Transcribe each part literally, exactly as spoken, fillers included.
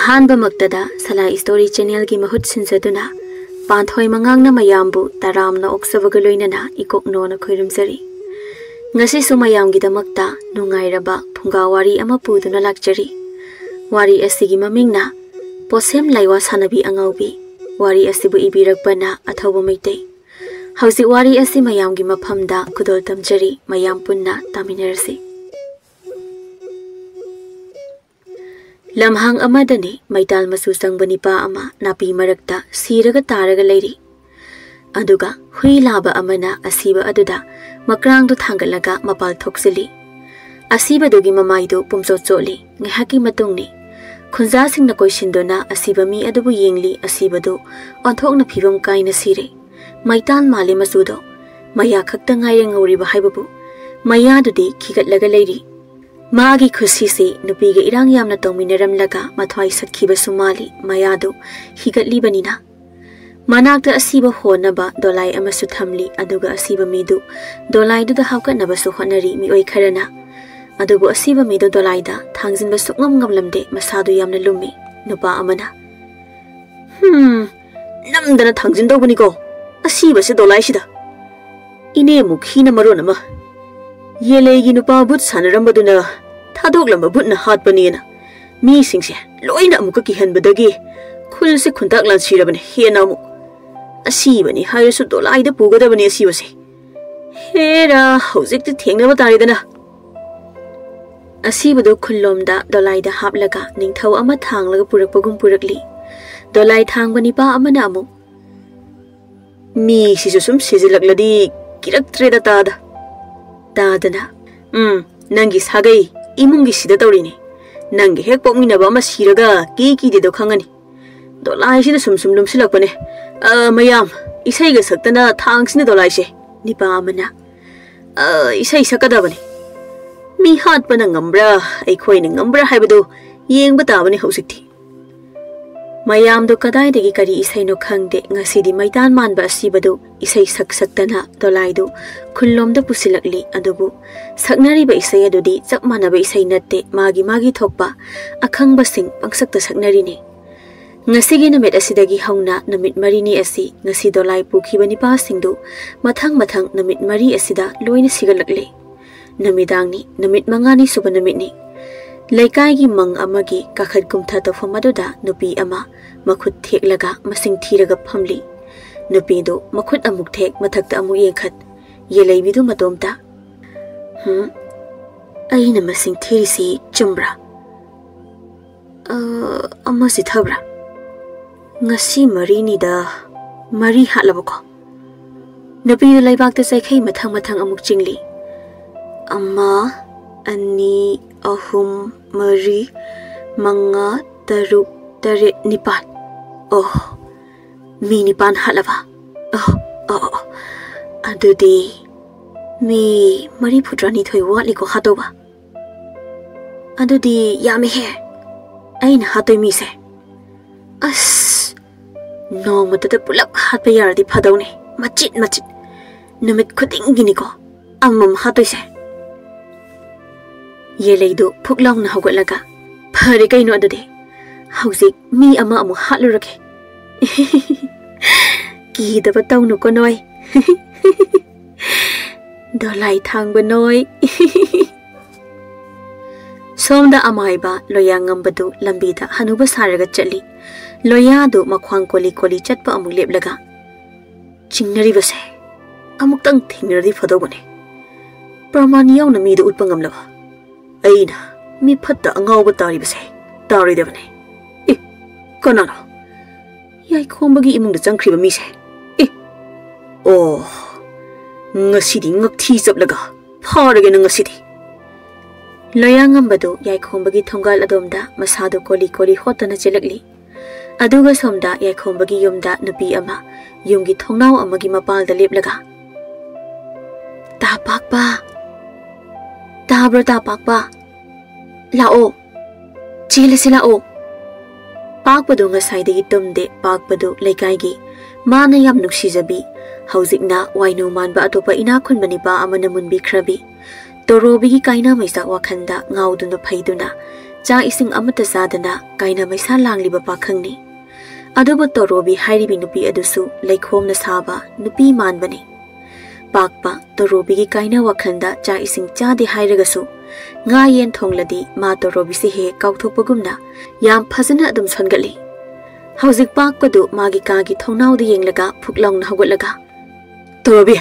ꯑꯍꯥꯟꯕꯃꯛꯇꯗ ꯁꯂꯥꯏ story ꯆꯦꯅꯦꯜꯒꯤ ꯃꯍꯨꯠ ꯁꯤꯟꯖꯗꯨꯅ ꯄꯥꯟꯊꯣꯏ ꯃꯉꯥꯡꯅ ꯃꯌꯥꯝꯕꯨ ꯇꯔꯥꯝꯅ ꯑꯣꯛꯆꯕꯒ ꯂꯣꯏꯅꯅ ꯏꯀꯣꯛꯅꯣꯅ ꯈꯣꯏꯔꯨꯝꯖꯔꯤ꯫ ꯉꯁꯤꯁꯨ ꯃꯌꯥꯝꯒꯤꯗꯃꯛꯇ ꯅꯨꯡꯉꯥꯏꯔꯕ ꯐꯨꯡꯒꯥ ꯋꯥꯔꯤ ꯑꯃ ꯄꯨꯗꯨꯅ ꯂꯥꯛꯆꯔꯤ꯫ ꯋꯥꯔꯤ ꯑꯁꯤꯒꯤ ꯃꯃꯤꯡꯅ ꯄꯣꯠꯁꯦꯝ ꯂꯥꯏꯋꯥ ꯁꯥꯟꯅꯕꯤ ꯑꯉꯥꯎꯕꯤ꯫ ꯋꯥꯔꯤ ꯑꯁꯤꯕꯨ ꯏꯕꯤꯔꯛꯄꯅ ꯑꯊꯧꯕ ꯃꯩꯇꯩ꯫ ꯍꯧꯖꯤꯛ ꯋꯥꯔꯤ ꯑꯁꯤ ꯃꯌꯥꯝꯒꯤ ꯃꯐꯝꯗ ꯈꯨꯗꯣꯜ ꯇꯝꯖꯔꯤ, ꯃꯌꯥꯝ ꯄꯨꯟꯅ ꯇꯥꯃꯤꯟꯅꯔꯁꯤ꯫ ꯂꯝꯍꯥꯡ ꯑꯃꯗꯅꯤ ꯃꯩꯇꯥꯜ ꯃꯆꯨ ꯆꯪꯕ ꯅꯤꯄꯥ ꯑꯃ ꯅꯥꯄꯤ ꯃꯔꯛꯇ ꯁꯤꯔꯒ ꯇꯥꯔꯒ ꯂꯩꯔꯤ꯫ ꯑꯗꯨꯒ ꯍꯨꯏ ꯂꯥꯕ ꯑꯃꯅ ꯑꯁꯤꯕ ꯑꯗꯨꯗ ꯃꯀ꯭ꯔꯥꯡꯗꯨ ꯊꯥꯡꯒꯠꯂꯒ ꯃꯄꯥꯜ ꯊꯣꯛꯆꯤꯜꯂꯤ꯫ ꯑꯁꯤꯕꯗꯨꯒꯤ ꯃꯃꯥꯏꯗꯨ ꯄꯨꯝꯆꯣꯠ ꯆꯣꯠꯂꯤ꯫ ꯉꯥꯏꯍꯥꯛꯀꯤ ꯃꯇꯨꯡꯅꯤ꯫ ꯈꯨꯟꯖꯥꯁꯤꯡꯅ ꯀꯣꯏꯁꯤꯟꯗꯨꯅ ꯑꯁꯤꯕ ꯃꯤ ꯑꯗꯨꯕꯨ ꯌꯦꯡꯂꯤ꯫ ꯑꯁꯤꯕꯗꯨ ꯑꯣꯟꯊꯣꯛꯅ ꯐꯤꯕꯝ ꯀꯥꯏꯅ ꯁꯤꯔꯦ꯫ ꯃꯩꯇꯥꯜ ꯃꯥꯜꯂꯤ ꯃꯆꯨꯗꯣ꯫ ꯃꯌꯥ ꯈꯛꯇ ꯉꯥꯏꯔꯦ ꯉꯧꯔꯤꯕ ꯍꯥꯏꯕꯕꯨ꯫ ꯃꯌꯥꯗꯨꯗꯤ ꯈꯤꯒꯠꯂꯒ ꯂꯩꯔꯤ꯫ ꯃꯥꯒꯤ ꯈꯨꯠꯁꯤꯁꯤ ꯅꯨꯄꯤꯒ ꯏꯔꯥꯡ ꯌꯥꯝꯅ ꯇꯧꯃꯤꯟꯅꯔꯝꯂꯒ ꯃꯊ꯭ꯋꯥꯏ ꯁꯠꯈꯤꯕꯁꯨ ꯃꯥꯜꯂꯤ, ꯃꯌꯥꯗꯨ ꯍꯤꯒꯠꯂꯤꯕꯅꯤꯅ꯫ ꯃꯅꯥꯛꯇ ꯑꯁꯤꯕ ꯍꯣꯟꯅꯕ ꯗꯣꯂꯥꯏ ꯑꯃꯁꯨ ꯊꯝꯂꯤ, ꯑꯗꯨꯒ ꯑꯁꯤꯕ ꯃꯤꯗꯨ ꯗꯣꯂꯥꯏꯗꯨꯗ ꯍꯥꯞꯀꯠꯅꯕꯁꯨ ꯍꯣꯠꯅꯔꯤ ꯃꯤꯑꯣꯏ ꯈꯔꯅ꯫ ꯑꯗꯨꯕꯨ ꯑꯁꯤꯕ ꯃꯤꯗꯨ ꯗꯣꯂꯥꯏꯗ ꯊꯥꯡꯖꯤꯟꯕ ꯁꯨꯛꯉꯝ ꯉꯝꯂꯝꯗꯦ, ꯃꯁꯥꯗꯨ ꯌꯥꯝꯅ ꯂꯨꯝꯃꯤ꯫ ꯅꯨꯄꯥ ꯑꯃꯅ, "ꯍꯝ, ꯅꯝꯗꯅ ꯊꯥꯡꯖꯤꯟꯗꯧꯕꯅꯤꯀꯣ ꯑꯁꯤꯕꯁꯦ ꯗꯣꯂꯥꯏꯁꯤꯗ꯫ ꯏꯅꯦ ꯃꯨꯈꯤꯅ ꯃꯔꯣꯟ ꯑꯃ, ꯌꯦꯂꯩꯒꯤ ꯅꯨꯄꯥ ꯕꯨꯠ ꯁꯥꯟꯅꯔꯝꯕꯗꯨꯅ ꯊꯥꯗꯣꯛꯂꯝꯕ ꯕꯨꯠꯅ ꯍꯥꯠꯄꯅꯦꯅ ꯃꯤꯁꯤꯡꯁꯦ ꯂꯣꯏꯅ ꯑꯃꯨꯛꯀ ꯀꯤꯍꯟꯕꯗꯒꯤ ꯈꯨꯜꯁꯦ ꯈꯨꯟꯇꯥꯛ ꯂꯥꯟꯁꯤꯔꯕꯅꯦ ꯍꯦꯟꯅ ꯑꯃꯨꯛ꯫ ꯑꯁꯤꯕꯅꯤ ꯍꯥꯏꯔꯁꯨ ꯗꯣꯂꯥꯏꯗ ꯄꯨꯒꯗꯕꯅꯤ ꯑꯁꯤꯕꯁꯦ꯫ ꯍꯦꯔꯥ, ꯍꯧꯖꯤꯛꯇꯤ ꯊꯦꯡꯅꯕ ꯇꯥꯔꯦꯗꯅ꯫" ꯑꯁꯤꯕꯗꯨ ꯈꯨꯜꯂꯣꯝꯗ ꯗꯣꯂꯥꯏꯗ ꯍꯥꯞꯂꯒ ꯅꯤꯡꯊꯧ ꯑꯃ ꯊꯥꯡꯂꯒ ꯄꯨꯔꯛꯄꯒꯨꯝ ꯄꯨꯔꯛꯂꯤ꯫ ꯗꯣꯂꯥꯏ ꯊꯥꯡꯕ ꯅꯤꯄꯥ ꯑꯃꯅ ꯑꯃꯨꯛ, "ꯃꯤꯁꯤꯁꯨ ꯁꯨꯝ ꯁꯤꯖꯤꯜꯂꯛꯂꯗꯤ ꯀꯤꯔꯛꯇ꯭ꯔꯦꯗ ꯇꯥꯗ꯫" ꯇꯥꯗꯅ, "ꯎꯝ, ꯅꯪꯒꯤ ꯁꯥꯒꯩ ꯏꯃꯨꯡꯒꯤ ꯁꯤꯗ ꯇꯧꯔꯤꯅꯤ꯫ ꯅꯪꯒꯤ ꯍꯦꯛ ꯄꯣꯛꯃꯤꯟꯅꯕ ꯑꯃ ꯁꯤꯔꯒ ꯀꯤ ꯀꯤꯗꯦꯗꯣ ꯈꯪꯉꯅꯤ꯫ ꯗꯣꯂꯥꯏꯁꯤꯅ ꯁꯨꯝ ꯁꯨꯝ ꯂꯨꯝꯁꯤꯜꯂꯛꯄꯅꯦ꯫ ꯑ, ꯃꯌꯥꯝ, ꯏꯁꯩꯒ ꯁꯛꯇꯅ ꯊꯥꯡꯁꯤꯅꯦ ꯗꯣꯂꯥꯏꯁꯦ꯫" ꯅꯤꯄꯥ ꯑꯃꯅ, "ꯑ, ꯏꯁꯩ ꯁꯛꯀꯗꯕꯅꯤ꯫ ꯃꯤ ꯍꯥꯠꯄꯅ ꯉꯝꯕ꯭ꯔꯥ, ꯑꯩꯈꯣꯏꯅ ꯉꯝꯕ꯭ꯔꯥ ꯍꯥꯏꯕꯗꯨ ꯌꯦꯡꯕ ꯇꯥꯕꯅꯤ ꯍꯧꯖꯤꯛꯇꯤ꯫" ꯃꯌꯥꯝꯗꯨ ꯀꯗꯥꯏꯗꯒꯤ ꯀꯔꯤ ꯏꯁꯩꯅꯣ ꯈꯪꯗꯦ, ꯉꯁꯤꯗꯤ ꯃꯩꯇꯥꯟ ꯃꯥꯟꯕ ꯑꯁꯤꯕꯗꯨ ꯏꯁꯩ ꯁꯛ ꯁꯛꯇꯅ ꯗꯣꯂꯥꯏꯗꯨ ꯈꯨꯜꯂꯣꯝꯗ ꯄꯨꯁꯤꯜꯂꯛꯂꯤ꯫ ꯑꯗꯨꯕꯨ ꯁꯛꯅꯔꯤꯕ ꯏꯁꯩ ꯑꯗꯨꯗꯤ ꯆꯞ ꯃꯥꯟꯅꯕ ꯏꯁꯩ ꯅꯠꯇꯦ, ꯃꯥꯒꯤ ꯃꯥꯒꯤ ꯊꯣꯛꯄ ꯑꯈꯪꯕꯁꯤꯡ ꯄꯪꯁꯛꯇ ꯁꯛꯅꯔꯤꯅꯤ꯫ ꯉꯁꯤꯒꯤ ꯅꯨꯃꯤꯠ ꯑꯁꯤꯗꯒꯤ ꯍꯧꯅ ꯅꯨꯃꯤꯠ ꯃꯔꯤꯅꯤ ꯑꯁꯤ ꯉꯁꯤ ꯗꯣꯂꯥꯏ ꯄꯨꯈꯤꯕ ꯅꯤꯄꯥꯁꯤꯡꯗꯨ ꯃꯊꯪ ꯃꯊꯪ ꯅꯨꯃꯤꯠ ꯃꯔꯤ ꯑꯁꯤꯗ ꯂꯣꯏꯅ ꯁꯤꯒꯠꯂꯛꯂꯦ꯫ ꯅꯨꯃꯤꯗꯥꯡꯅꯤ, ꯅꯨꯃꯤꯠ ꯃꯉꯥꯅꯤ ꯁꯨꯕ ꯅꯨꯃꯤꯠꯅꯤ꯫ ꯂꯩꯀꯥꯏꯒꯤ ꯃꯪ ꯑꯃꯒꯤ ꯀꯥꯈꯠ ꯀꯨꯝꯊ ꯇꯧꯐꯝ ꯑꯗꯨꯗ ꯅꯨꯄꯤ ꯑꯃ ꯃꯈꯨꯠ ꯊꯦꯛꯂꯒ ꯃꯁꯤꯡ ꯊꯤꯔꯒ ꯐꯝꯂꯤ꯫ ꯅꯨꯄꯤꯗꯨ ꯃꯈꯨꯠ ꯑꯃꯨꯛ ꯊꯦꯛ, ꯃꯊꯛꯇ ꯑꯃꯨꯛ ꯌꯦꯡꯈꯠ꯫ ꯌꯦꯂꯩꯕꯤꯗꯨ ꯃꯇꯣꯝꯇ, "ꯍꯨꯝ, ꯑꯩꯅ ꯃꯁꯤꯡ ꯊꯤꯔꯤꯁꯤ ꯆꯨꯝꯕ꯭ꯔꯥ? ꯑ, ꯑꯃ ꯆꯤꯠꯊꯕ꯭ꯔꯥ? ꯉꯁꯤ ꯃꯔꯤꯅꯤꯗ ꯃꯔꯤ ꯍꯥꯠꯂꯕꯀꯣ?" ꯅꯨꯄꯤꯗꯨ ꯂꯩꯕꯥꯛꯇ ꯆꯩꯈꯩ ꯃꯊꯪ ꯃꯊꯪ ꯑꯃꯨꯛ ꯆꯤꯡꯂꯤ꯫ ꯑꯃ, ꯑꯅꯤ, ꯑꯍꯨꯝ, ꯃꯔꯤ, ꯃꯉꯥ, ꯇꯔꯨꯛ, ꯇꯔꯦꯠ, ꯅꯤꯄꯥꯟ꯫ ꯑꯣ, ꯃꯤ ꯅꯤꯄꯥꯟ ꯍꯥꯠꯂꯕ? ꯑꯣ, ꯑꯣ, ꯑꯣ, ꯑꯗꯨꯗꯤ ꯃꯤ ꯃꯔꯤꯐꯨꯇꯔꯥꯅꯤꯊꯣꯏ ꯋꯥꯠꯂꯤꯀꯣ ꯍꯥꯠꯇꯧꯕ? ꯑꯗꯨꯗꯤ ꯌꯥꯝꯃꯤꯍꯦ ꯑꯩꯅ ꯍꯥꯠꯇꯣꯏ ꯃꯤꯁꯦ꯫ ꯑꯁ, ꯅꯣꯡꯃꯇꯗ ꯄꯨꯂꯞ ꯍꯥꯠꯄ ꯌꯥꯔꯗꯤ ꯐꯗꯧꯅꯦ, ꯃꯆꯤꯠ ꯃꯆꯤꯠ꯫ ꯅꯨꯃꯤꯠ ꯈꯨꯗꯤꯡꯒꯤꯅꯤꯀꯣ ꯑꯃꯃꯝ ꯍꯥꯠꯇꯣꯏꯁꯦ꯫ ꯌꯦꯂꯩꯗꯨ ꯐꯨꯛ ꯂꯥꯎꯅ ꯍꯧꯒꯠꯂꯒ, "ꯐꯔꯦ ꯀꯩꯅꯣ ꯑꯗꯨꯗꯤ, ꯍꯧꯖꯤꯛ ꯃꯤ ꯑꯃ ꯑꯃꯨꯛ ꯍꯥꯠꯂꯨꯔꯒꯦ꯫" "ꯀꯤꯗꯕ ꯇꯧꯅꯨꯀꯣ ꯅꯣꯏ꯫ ꯗꯣꯂꯥꯏ ꯊꯥꯡꯕ ꯅꯣꯏ꯫" ꯁꯣꯝꯗ ꯑꯃꯥꯏꯕ ꯂꯣꯌꯥꯉꯝꯕꯗꯨ ꯂꯝꯕꯤꯗ ꯍꯅꯨꯕ ꯁꯥꯔꯒ ꯆꯠꯂꯤ꯫ ꯂꯣꯌꯥꯗꯨ ꯃꯈ꯭ꯋꯥꯡ ꯀꯣꯂꯤ ꯀꯣꯂꯤ ꯆꯠꯄ ꯑꯃꯨꯛ ꯂꯦꯞꯂꯒ, "ꯆꯤꯡꯅꯔꯤꯕꯁꯦ ꯑꯃꯨꯛꯇꯪ ꯊꯦꯡꯅꯔꯗꯤ ꯐꯗꯧꯕꯅꯦ꯫ ꯄ꯭ꯔꯃꯥꯟ ꯌꯥꯎꯅ ꯃꯤꯗ ꯎꯠꯄ ꯉꯝꯂꯕ ꯑꯩꯅ ꯃꯤ ꯐꯠꯇ ꯑꯉꯥꯎꯕ ꯇꯥꯔꯤꯕꯁꯦ ꯇꯥꯔꯣꯏꯗꯕꯅꯦ꯫ ꯑꯦ, ꯀꯅꯥꯅꯣ? ꯌꯥꯏꯈꯣꯝꯕꯒꯤ ꯏꯃꯨꯡꯗ ꯆꯪꯈ꯭ꯔꯤꯕ ꯃꯤꯁꯦ? ꯑꯦ, ꯑꯣ, ꯉꯁꯤꯗꯤ ꯉꯛꯊꯤ ꯆꯞꯂꯒ ꯐꯥꯔꯒꯦ ꯅꯪ ꯉꯁꯤꯗꯤ꯫" ꯂꯣꯌꯥꯉꯝꯕꯗꯨ ꯌꯥꯏꯈꯣꯝꯕꯒꯤ ꯊꯣꯡꯒꯥꯜ ꯑꯗꯣꯝꯗ ꯃꯁꯥꯗꯨ ꯀꯣꯂꯤ ꯀꯣꯂꯤ ꯍꯣꯠꯇꯨꯅ ꯆꯦꯜꯂꯛꯂꯤ꯫ ꯑꯗꯨꯒ ꯁꯣꯝꯗ ꯌꯥꯏꯈꯣꯝꯕꯒꯤ ꯌꯨꯝꯗ ꯅꯨꯄꯤ ꯑꯃ ꯌꯨꯝꯒꯤ ꯊꯣꯡꯅꯥꯎ ꯑꯃꯒꯤ ꯃꯄꯥꯜꯗ ꯂꯦꯞꯂꯒ, "ꯇꯥ ꯄꯥꯛꯄ! ꯇꯥꯕ꯭ꯔꯣ ꯇꯥ ꯄꯥꯛꯄ? ꯂꯥꯛꯑꯣ, ꯆꯦꯜꯂꯁꯤ ꯂꯥꯛꯑꯣ꯫" ꯄꯥꯛꯄꯗꯨ ꯉꯁꯥꯏꯗꯒꯤ ꯇꯨꯝꯗꯦ꯫ ꯄꯥꯛꯄꯗꯨ ꯂꯩꯀꯥꯏꯒꯤ ꯃꯥꯅ ꯌꯥꯝ ꯅꯨꯡꯁꯤꯖꯕꯤ, ꯍꯧꯖꯤꯛꯅ ꯋꯥꯏꯅꯨ ꯃꯥꯟꯕ ꯑꯇꯣꯞꯄ ꯏꯅꯥꯛ ꯈꯨꯟꯕ ꯅꯤꯄꯥ ꯑꯃꯅ ꯃꯨꯟꯕꯤꯈ꯭ꯔꯕꯤ ꯇꯣꯔꯣꯕꯤꯒꯤ ꯀꯥꯏꯅ ꯃꯩꯆꯥꯛ ꯋꯥꯈꯜꯗ ꯉꯥꯎꯗꯨꯅ ꯐꯩꯗꯨꯅ ꯆꯥꯛ ꯏꯁꯤꯡ ꯑꯃꯠꯇ ꯆꯥꯗꯅ ꯀꯥꯏꯅ ꯃꯩꯁꯥ ꯂꯥꯡꯂꯤꯕ ꯄꯥꯈꯪꯅꯤ꯫ ꯑꯗꯨꯕꯨ ꯇꯣꯔꯣꯕꯤ ꯍꯥꯏꯔꯤꯕꯤ ꯅꯨꯄꯤ ꯑꯗꯨꯁꯨ ꯂꯩꯈꯣꯝꯅ ꯁꯥꯕ ꯅꯨꯄꯤ ꯃꯥꯟꯕꯅꯤ꯫ ꯄꯥꯛꯄ ꯇꯣꯔꯣꯕꯤꯒꯤ ꯀꯥꯏꯅ ꯋꯥꯈꯜꯗ ꯆꯥꯛ ꯏꯁꯤꯡ ꯆꯥꯗꯦ ꯍꯥꯏꯔꯒꯁꯨ ꯉꯥ ꯌꯦꯟ ꯊꯣꯡꯂꯗꯤ ꯃꯥ ꯇꯣꯔꯣꯕꯤꯁꯦ ꯍꯦꯛ ꯍꯦꯛ ꯀꯥꯎꯊꯣꯛꯄꯒꯨꯝꯅ ꯌꯥꯝ ꯐꯖꯅ ꯑꯗꯨꯝ ꯁꯣꯟꯒꯠꯂꯤ꯫ ꯍꯧꯖꯤꯛ ꯄꯥꯛꯄꯗꯨ ꯃꯥꯒꯤ ꯀꯥꯒꯤ ꯊꯣꯡꯅꯥꯎꯗ ꯌꯦꯡꯂꯒ ꯐꯨꯛ ꯂꯥꯎꯅ ꯍꯧꯒꯠꯂꯒ, "ꯇꯣꯔꯣꯕꯤ,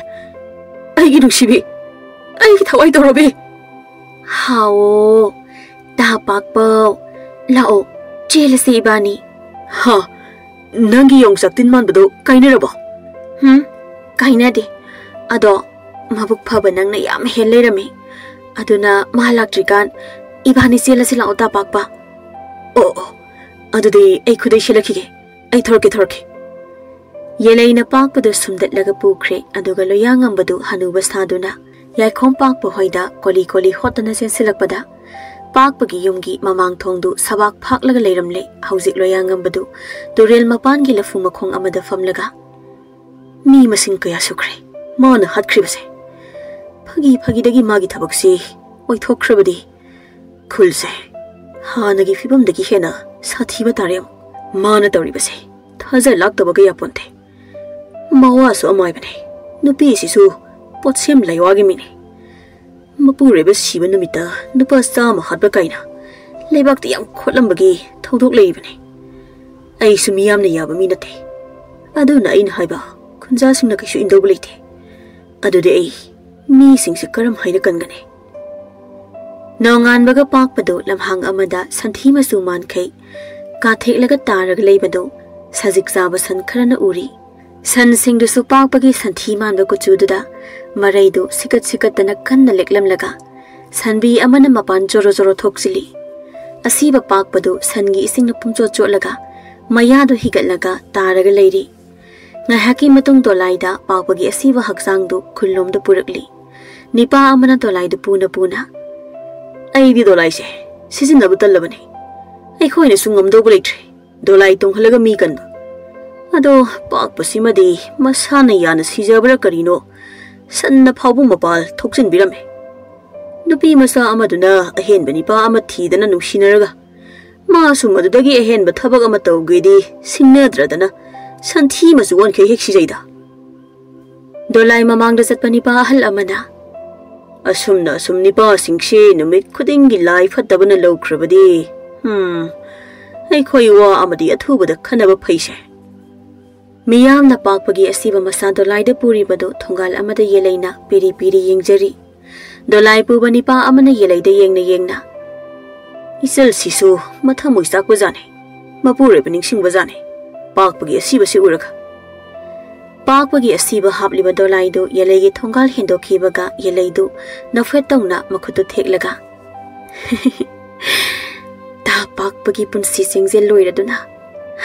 ꯑꯩꯒꯤ ꯅꯨꯡꯁꯤꯕꯤ, ꯑꯩꯒꯤ ꯊꯋꯥꯏ ꯇꯣꯔꯣꯕꯤ!" "ꯍꯥꯎꯑꯣ, ꯇꯥ ꯄꯥꯛꯄꯧ, ꯂꯥꯛꯑꯣ, ꯆꯦꯜꯂꯁꯤ ꯏꯕꯥꯅꯤ꯫" "ꯍꯥ? ꯅꯪꯒꯤ ꯌꯣꯡꯆꯥꯛ ꯇꯤꯟ ꯃꯥꯟꯕꯗꯣ ꯀꯥꯏꯅꯔꯕꯣ?" "ꯍꯨꯝ, ꯀꯥꯏꯅꯗꯦ꯫ ꯑꯗꯣ ꯃꯕꯨꯛ ꯐꯕ ꯅꯪꯅ ꯌꯥꯝ ꯍꯦꯜ ꯂꯩꯔꯝꯃꯤ꯫ ꯑꯗꯨꯅ ꯃꯥ ꯂꯥꯛꯇ꯭ꯔꯤꯀꯥꯟ ꯏꯕꯥꯅꯤ ꯆꯦꯜꯂꯁꯤ ꯂꯥꯛꯑꯣ ꯇꯥ ꯄꯥꯛꯄ꯫" "ꯑꯣ, ꯑꯣ, ꯑꯗꯨꯗꯤ ꯑꯩ ꯈꯨꯗꯩ ꯁꯦꯠꯂꯛꯈꯤꯒꯦ꯫ ꯑꯩ ꯊꯣꯔꯛꯀꯦ, ꯊꯣꯔꯛꯀꯦ꯫" ꯌꯦꯂꯩꯅ ꯄꯥꯛꯄꯗꯨ ꯁꯨꯝꯗꯠꯂꯒ ꯄꯨꯈ꯭ꯔꯦ, ꯑꯗꯨꯒ ꯂꯣꯌꯥꯉꯝꯕꯗꯨ ꯍꯅꯨꯕ ꯁꯥꯗꯨꯅ ꯌꯥꯏꯈꯣꯝ ꯄꯥꯛꯄ ꯍꯣꯏꯗ ꯀꯣꯂꯤ ꯀꯣꯂꯤ ꯍꯣꯠꯇꯅ ꯆꯦꯟꯁꯤꯜꯂꯛꯄꯗ ꯄꯥꯛꯄꯒꯤ ꯌꯨꯝꯒꯤ ꯃꯃꯥꯡ ꯊꯣꯡꯗꯨ ꯁꯕꯥꯛ ꯐꯥꯛꯂꯒ ꯂꯩꯔꯝꯂꯦ꯫ ꯍꯧꯖꯤꯛ ꯂꯣꯌꯥꯉꯝꯕꯗꯨ ꯇꯨꯔꯦꯜ ꯃꯄꯥꯟꯒꯤ ꯂꯐꯨ ꯃꯈꯣꯡ ꯑꯃꯗ ꯐꯝꯂꯒ, "ꯃꯤ ꯃꯁꯤꯡ ꯀꯌꯥ ꯁꯨꯈ꯭ꯔꯦ ꯃꯥꯅ ꯍꯥꯠꯈ꯭ꯔꯤꯕꯁꯦ? ꯐꯥꯒꯤ ꯐꯥꯒꯤꯗꯒꯤ ꯃꯥꯒꯤ ꯊꯕꯛꯁꯤ ꯑꯣꯏꯊꯣꯛꯈ꯭ꯔꯕꯗꯤ ꯈꯨꯜꯁꯦ ꯍꯥꯟꯅꯒꯤ ꯐꯤꯕꯝꯗꯒꯤ ꯍꯦꯟꯅ ꯁꯥꯊꯤꯕ ꯇꯥꯔꯦ ꯑꯃꯨꯛ꯫ ꯃꯥꯅ ꯇꯧꯔꯤꯕꯁꯦ ꯊꯥꯖ ꯂꯥꯛꯇꯕ ꯀꯌꯥ ꯄꯣꯟꯇꯦ꯫ ꯃꯋꯥꯁꯨ ꯑꯃꯥꯏꯕꯅꯦ꯫ ꯅꯨꯄꯤꯁꯤꯁꯨ ꯄꯣꯠꯁꯦꯝ ꯂꯩꯋꯥꯒꯤ ꯃꯤꯅꯦ꯫ ꯃꯄꯨꯔꯣꯏꯕ ꯁꯤꯕ ꯅꯨꯃꯤꯠꯇ ꯅꯨꯄꯥ ꯆꯥꯝꯃ ꯍꯥꯠꯄ ꯀꯥꯏꯅ ꯂꯩꯕꯥꯛꯇ ꯌꯥꯝ ꯈꯣꯠꯂꯝꯕꯒꯤ ꯊꯧꯗꯣꯛ ꯂꯩꯔꯤꯕꯅꯦ꯫ ꯑꯩꯁꯨ ꯃꯤꯌꯥꯝꯅ ꯌꯥꯕ ꯃꯤ ꯅꯠꯇꯦ꯫ ꯑꯗꯨꯅ ꯑꯩꯅ ꯍꯥꯏꯕ ꯈꯨꯟꯖꯥꯁꯤꯡꯅ ꯀꯩꯁꯨ ꯏꯟꯗꯧꯕ ꯂꯩꯇꯦ꯫ ꯑꯗꯨꯗꯤ ꯑꯩ ꯃꯤꯁꯤꯡꯁꯦ ꯀꯔꯝ ꯍꯥꯏꯅ ꯀꯟꯒꯅꯤ?" ꯅꯣꯡꯉꯥꯟꯕꯒ ꯄꯥꯛꯄꯗꯨ ꯂꯝꯍꯥꯡ ꯑꯃꯗ ꯁꯟꯊꯤ ꯃꯆꯨ ꯃꯥꯟꯈꯩ ꯀꯥꯊꯦꯛꯂꯒ ꯇꯥꯔꯒ ꯂꯩꯕꯗꯨ ꯁꯖꯤꯛ ꯆꯥꯕ ꯁꯟ ꯈꯔꯅ ꯎꯔꯤ꯫ ꯁꯟꯁꯤꯡꯗꯨꯁꯨ ꯄꯥꯛꯄꯒꯤ ꯁꯟꯊꯤ ꯃꯥꯟꯕ ꯀꯨꯆꯨꯗꯨꯗ ꯃꯔꯩꯗꯨ ꯁꯤꯀꯠ ꯁꯤꯀꯠꯇꯅ ꯀꯟꯅ ꯂꯦꯛꯂꯝꯂꯒ ꯁꯟꯕꯤ ꯑꯃꯅ ꯃꯄꯥꯟ ꯖꯣꯔꯣ ꯖꯣꯔꯣ ꯊꯣꯛꯆꯤꯜꯂꯤ꯫ ꯑꯁꯤꯕ ꯄꯥꯛꯄꯗꯨ ꯁꯟꯒꯤ ꯏꯁꯤꯡꯅ ꯄꯨꯝꯆꯣꯠ ꯆꯣꯠꯂꯒ ꯃꯌꯥꯗꯨ ꯍꯤꯒꯠꯂꯒ ꯇꯥꯔꯒ ꯂꯩꯔꯤ꯫ ꯉꯥꯏꯍꯥꯛꯀꯤ ꯃꯇꯨꯡ ꯗꯣꯂꯥꯏꯗ ꯄꯥꯛꯄꯒꯤ ꯑꯁꯤꯕ ꯍꯛꯆꯥꯡꯗꯨ ꯈꯨꯜꯂꯣꯝꯗ ꯄꯨꯔꯛꯂꯤ꯫ ꯅꯤꯄꯥ ꯑꯃꯅ ꯗꯣꯂꯥꯏꯗꯨ ꯄꯨꯅ ꯄꯨꯅ, "ꯑꯩꯗꯤ ꯗꯣꯂꯥꯏꯁꯦ ꯁꯤꯖꯤꯟꯅꯕ ꯇꯜꯂꯕꯅꯤ꯫ ꯑꯩꯈꯣꯏꯅꯁꯨ ꯉꯝꯗꯧꯕ ꯂꯩꯇ꯭ꯔꯦ꯫ ꯗꯣꯂꯥꯏ ꯇꯣꯡꯍꯜꯂꯒ ꯃꯤ ꯀꯟꯕ꯫ ꯑꯗꯣ ꯄꯥꯛꯄꯁꯤꯃꯗꯤ ꯃꯁꯥꯅ ꯌꯥꯅ ꯁꯤꯖꯕ꯭ꯔꯥ ꯀꯔꯤꯅꯣ, ꯁꯟꯅ ꯐꯥꯎꯕ ꯃꯄꯥꯜ ꯊꯣꯛꯆꯤꯟꯕꯤꯔꯝꯃꯦ꯫ ꯅꯨꯄꯤ ꯃꯆꯥ ꯑꯃꯗꯨꯅ ꯑꯍꯦꯟꯕ ꯅꯤꯄꯥ ꯑꯃ ꯊꯤꯗꯅ ꯅꯨꯡꯁꯤꯅꯔꯒ, ꯃꯥꯁꯨ ꯃꯗꯨꯗꯒꯤ ꯑꯍꯦꯟꯕ ꯊꯕꯛ ꯑꯃ ꯇꯧꯒꯦꯗꯤ ꯁꯤꯡꯅꯗ꯭ꯔꯗꯅ ꯁꯟꯊꯤ ꯃꯆꯨ ꯑꯣꯟꯈꯩ ꯍꯦꯛ ꯁꯤꯖꯩꯗ꯫ ꯗꯣꯂꯥꯏ ꯃꯃꯥꯡꯗ ꯆꯠꯄ ꯅꯤꯄꯥ ꯑꯍꯜ ꯑꯃꯅ, "ꯑꯁꯨꯝꯅ ꯑꯁꯨꯝ ꯅꯤꯄꯥꯁꯤꯡꯁꯦ ꯅꯨꯃꯤꯠ ꯈꯨꯗꯤꯡꯒꯤ ꯂꯥꯏ ꯐꯠꯇꯕꯅ ꯂꯧꯈ꯭ꯔꯕꯗꯤ, ꯍꯝ, ꯑꯩꯈꯣꯏ ꯋꯥ ꯑꯃꯗꯤ ꯑꯊꯨꯕꯗ ꯈꯟꯅꯕ ꯐꯩꯁꯦ꯫" ꯃꯤꯌꯥꯝꯅ ꯄꯥꯛꯄꯒꯤ ꯑꯁꯤꯕ ꯃꯁꯥ ꯗꯣꯂꯥꯏꯗ ꯄꯨꯔꯤꯕꯗꯨ ꯊꯣꯡꯒꯥꯜ ꯑꯃꯗ ꯌꯦꯂꯩꯅ ꯄꯤꯔꯤ ꯄꯤꯔꯤ ꯌꯦꯡꯖꯔꯤ꯫ ꯗꯣꯂꯥꯏ ꯄꯨꯕ ꯅꯤꯄꯥ ꯑꯃꯅ ꯌꯦꯂꯩꯗ ꯌꯦꯡꯅ ꯌꯦꯡꯅ, "ꯏꯆꯜꯁꯤꯁꯨ ꯃꯊꯃꯣꯏ ꯆꯥꯛꯄꯖꯥꯠꯅꯤ, ꯃꯄꯨꯔꯣꯏꯕ ꯅꯤꯡꯁꯤꯡꯕꯖꯥꯠꯅꯤ, ꯄꯥꯛꯄꯒꯤ ꯑꯁꯤꯕꯁꯤ ꯎꯔꯒ꯫" ꯄꯥꯛꯄꯒꯤ ꯑꯁꯤꯕ ꯍꯥꯞꯂꯤꯕ ꯗꯣꯂꯥꯏꯗꯨ ꯌꯦꯂꯩꯒꯤ ꯊꯣꯡꯒꯥꯜ ꯍꯦꯟꯗꯣꯛꯈꯤꯕꯒ ꯌꯦꯂꯩꯗꯨ ꯅꯐꯦꯠ ꯇꯧꯅ ꯃꯈꯨꯠꯇꯨ ꯊꯦꯛꯂꯒ, "ꯇꯥ ꯄꯥꯛꯄꯒꯤ ꯄꯨꯟꯁꯤ ꯆꯤꯡꯖꯦꯜ ꯂꯣꯏꯔꯗꯨꯅ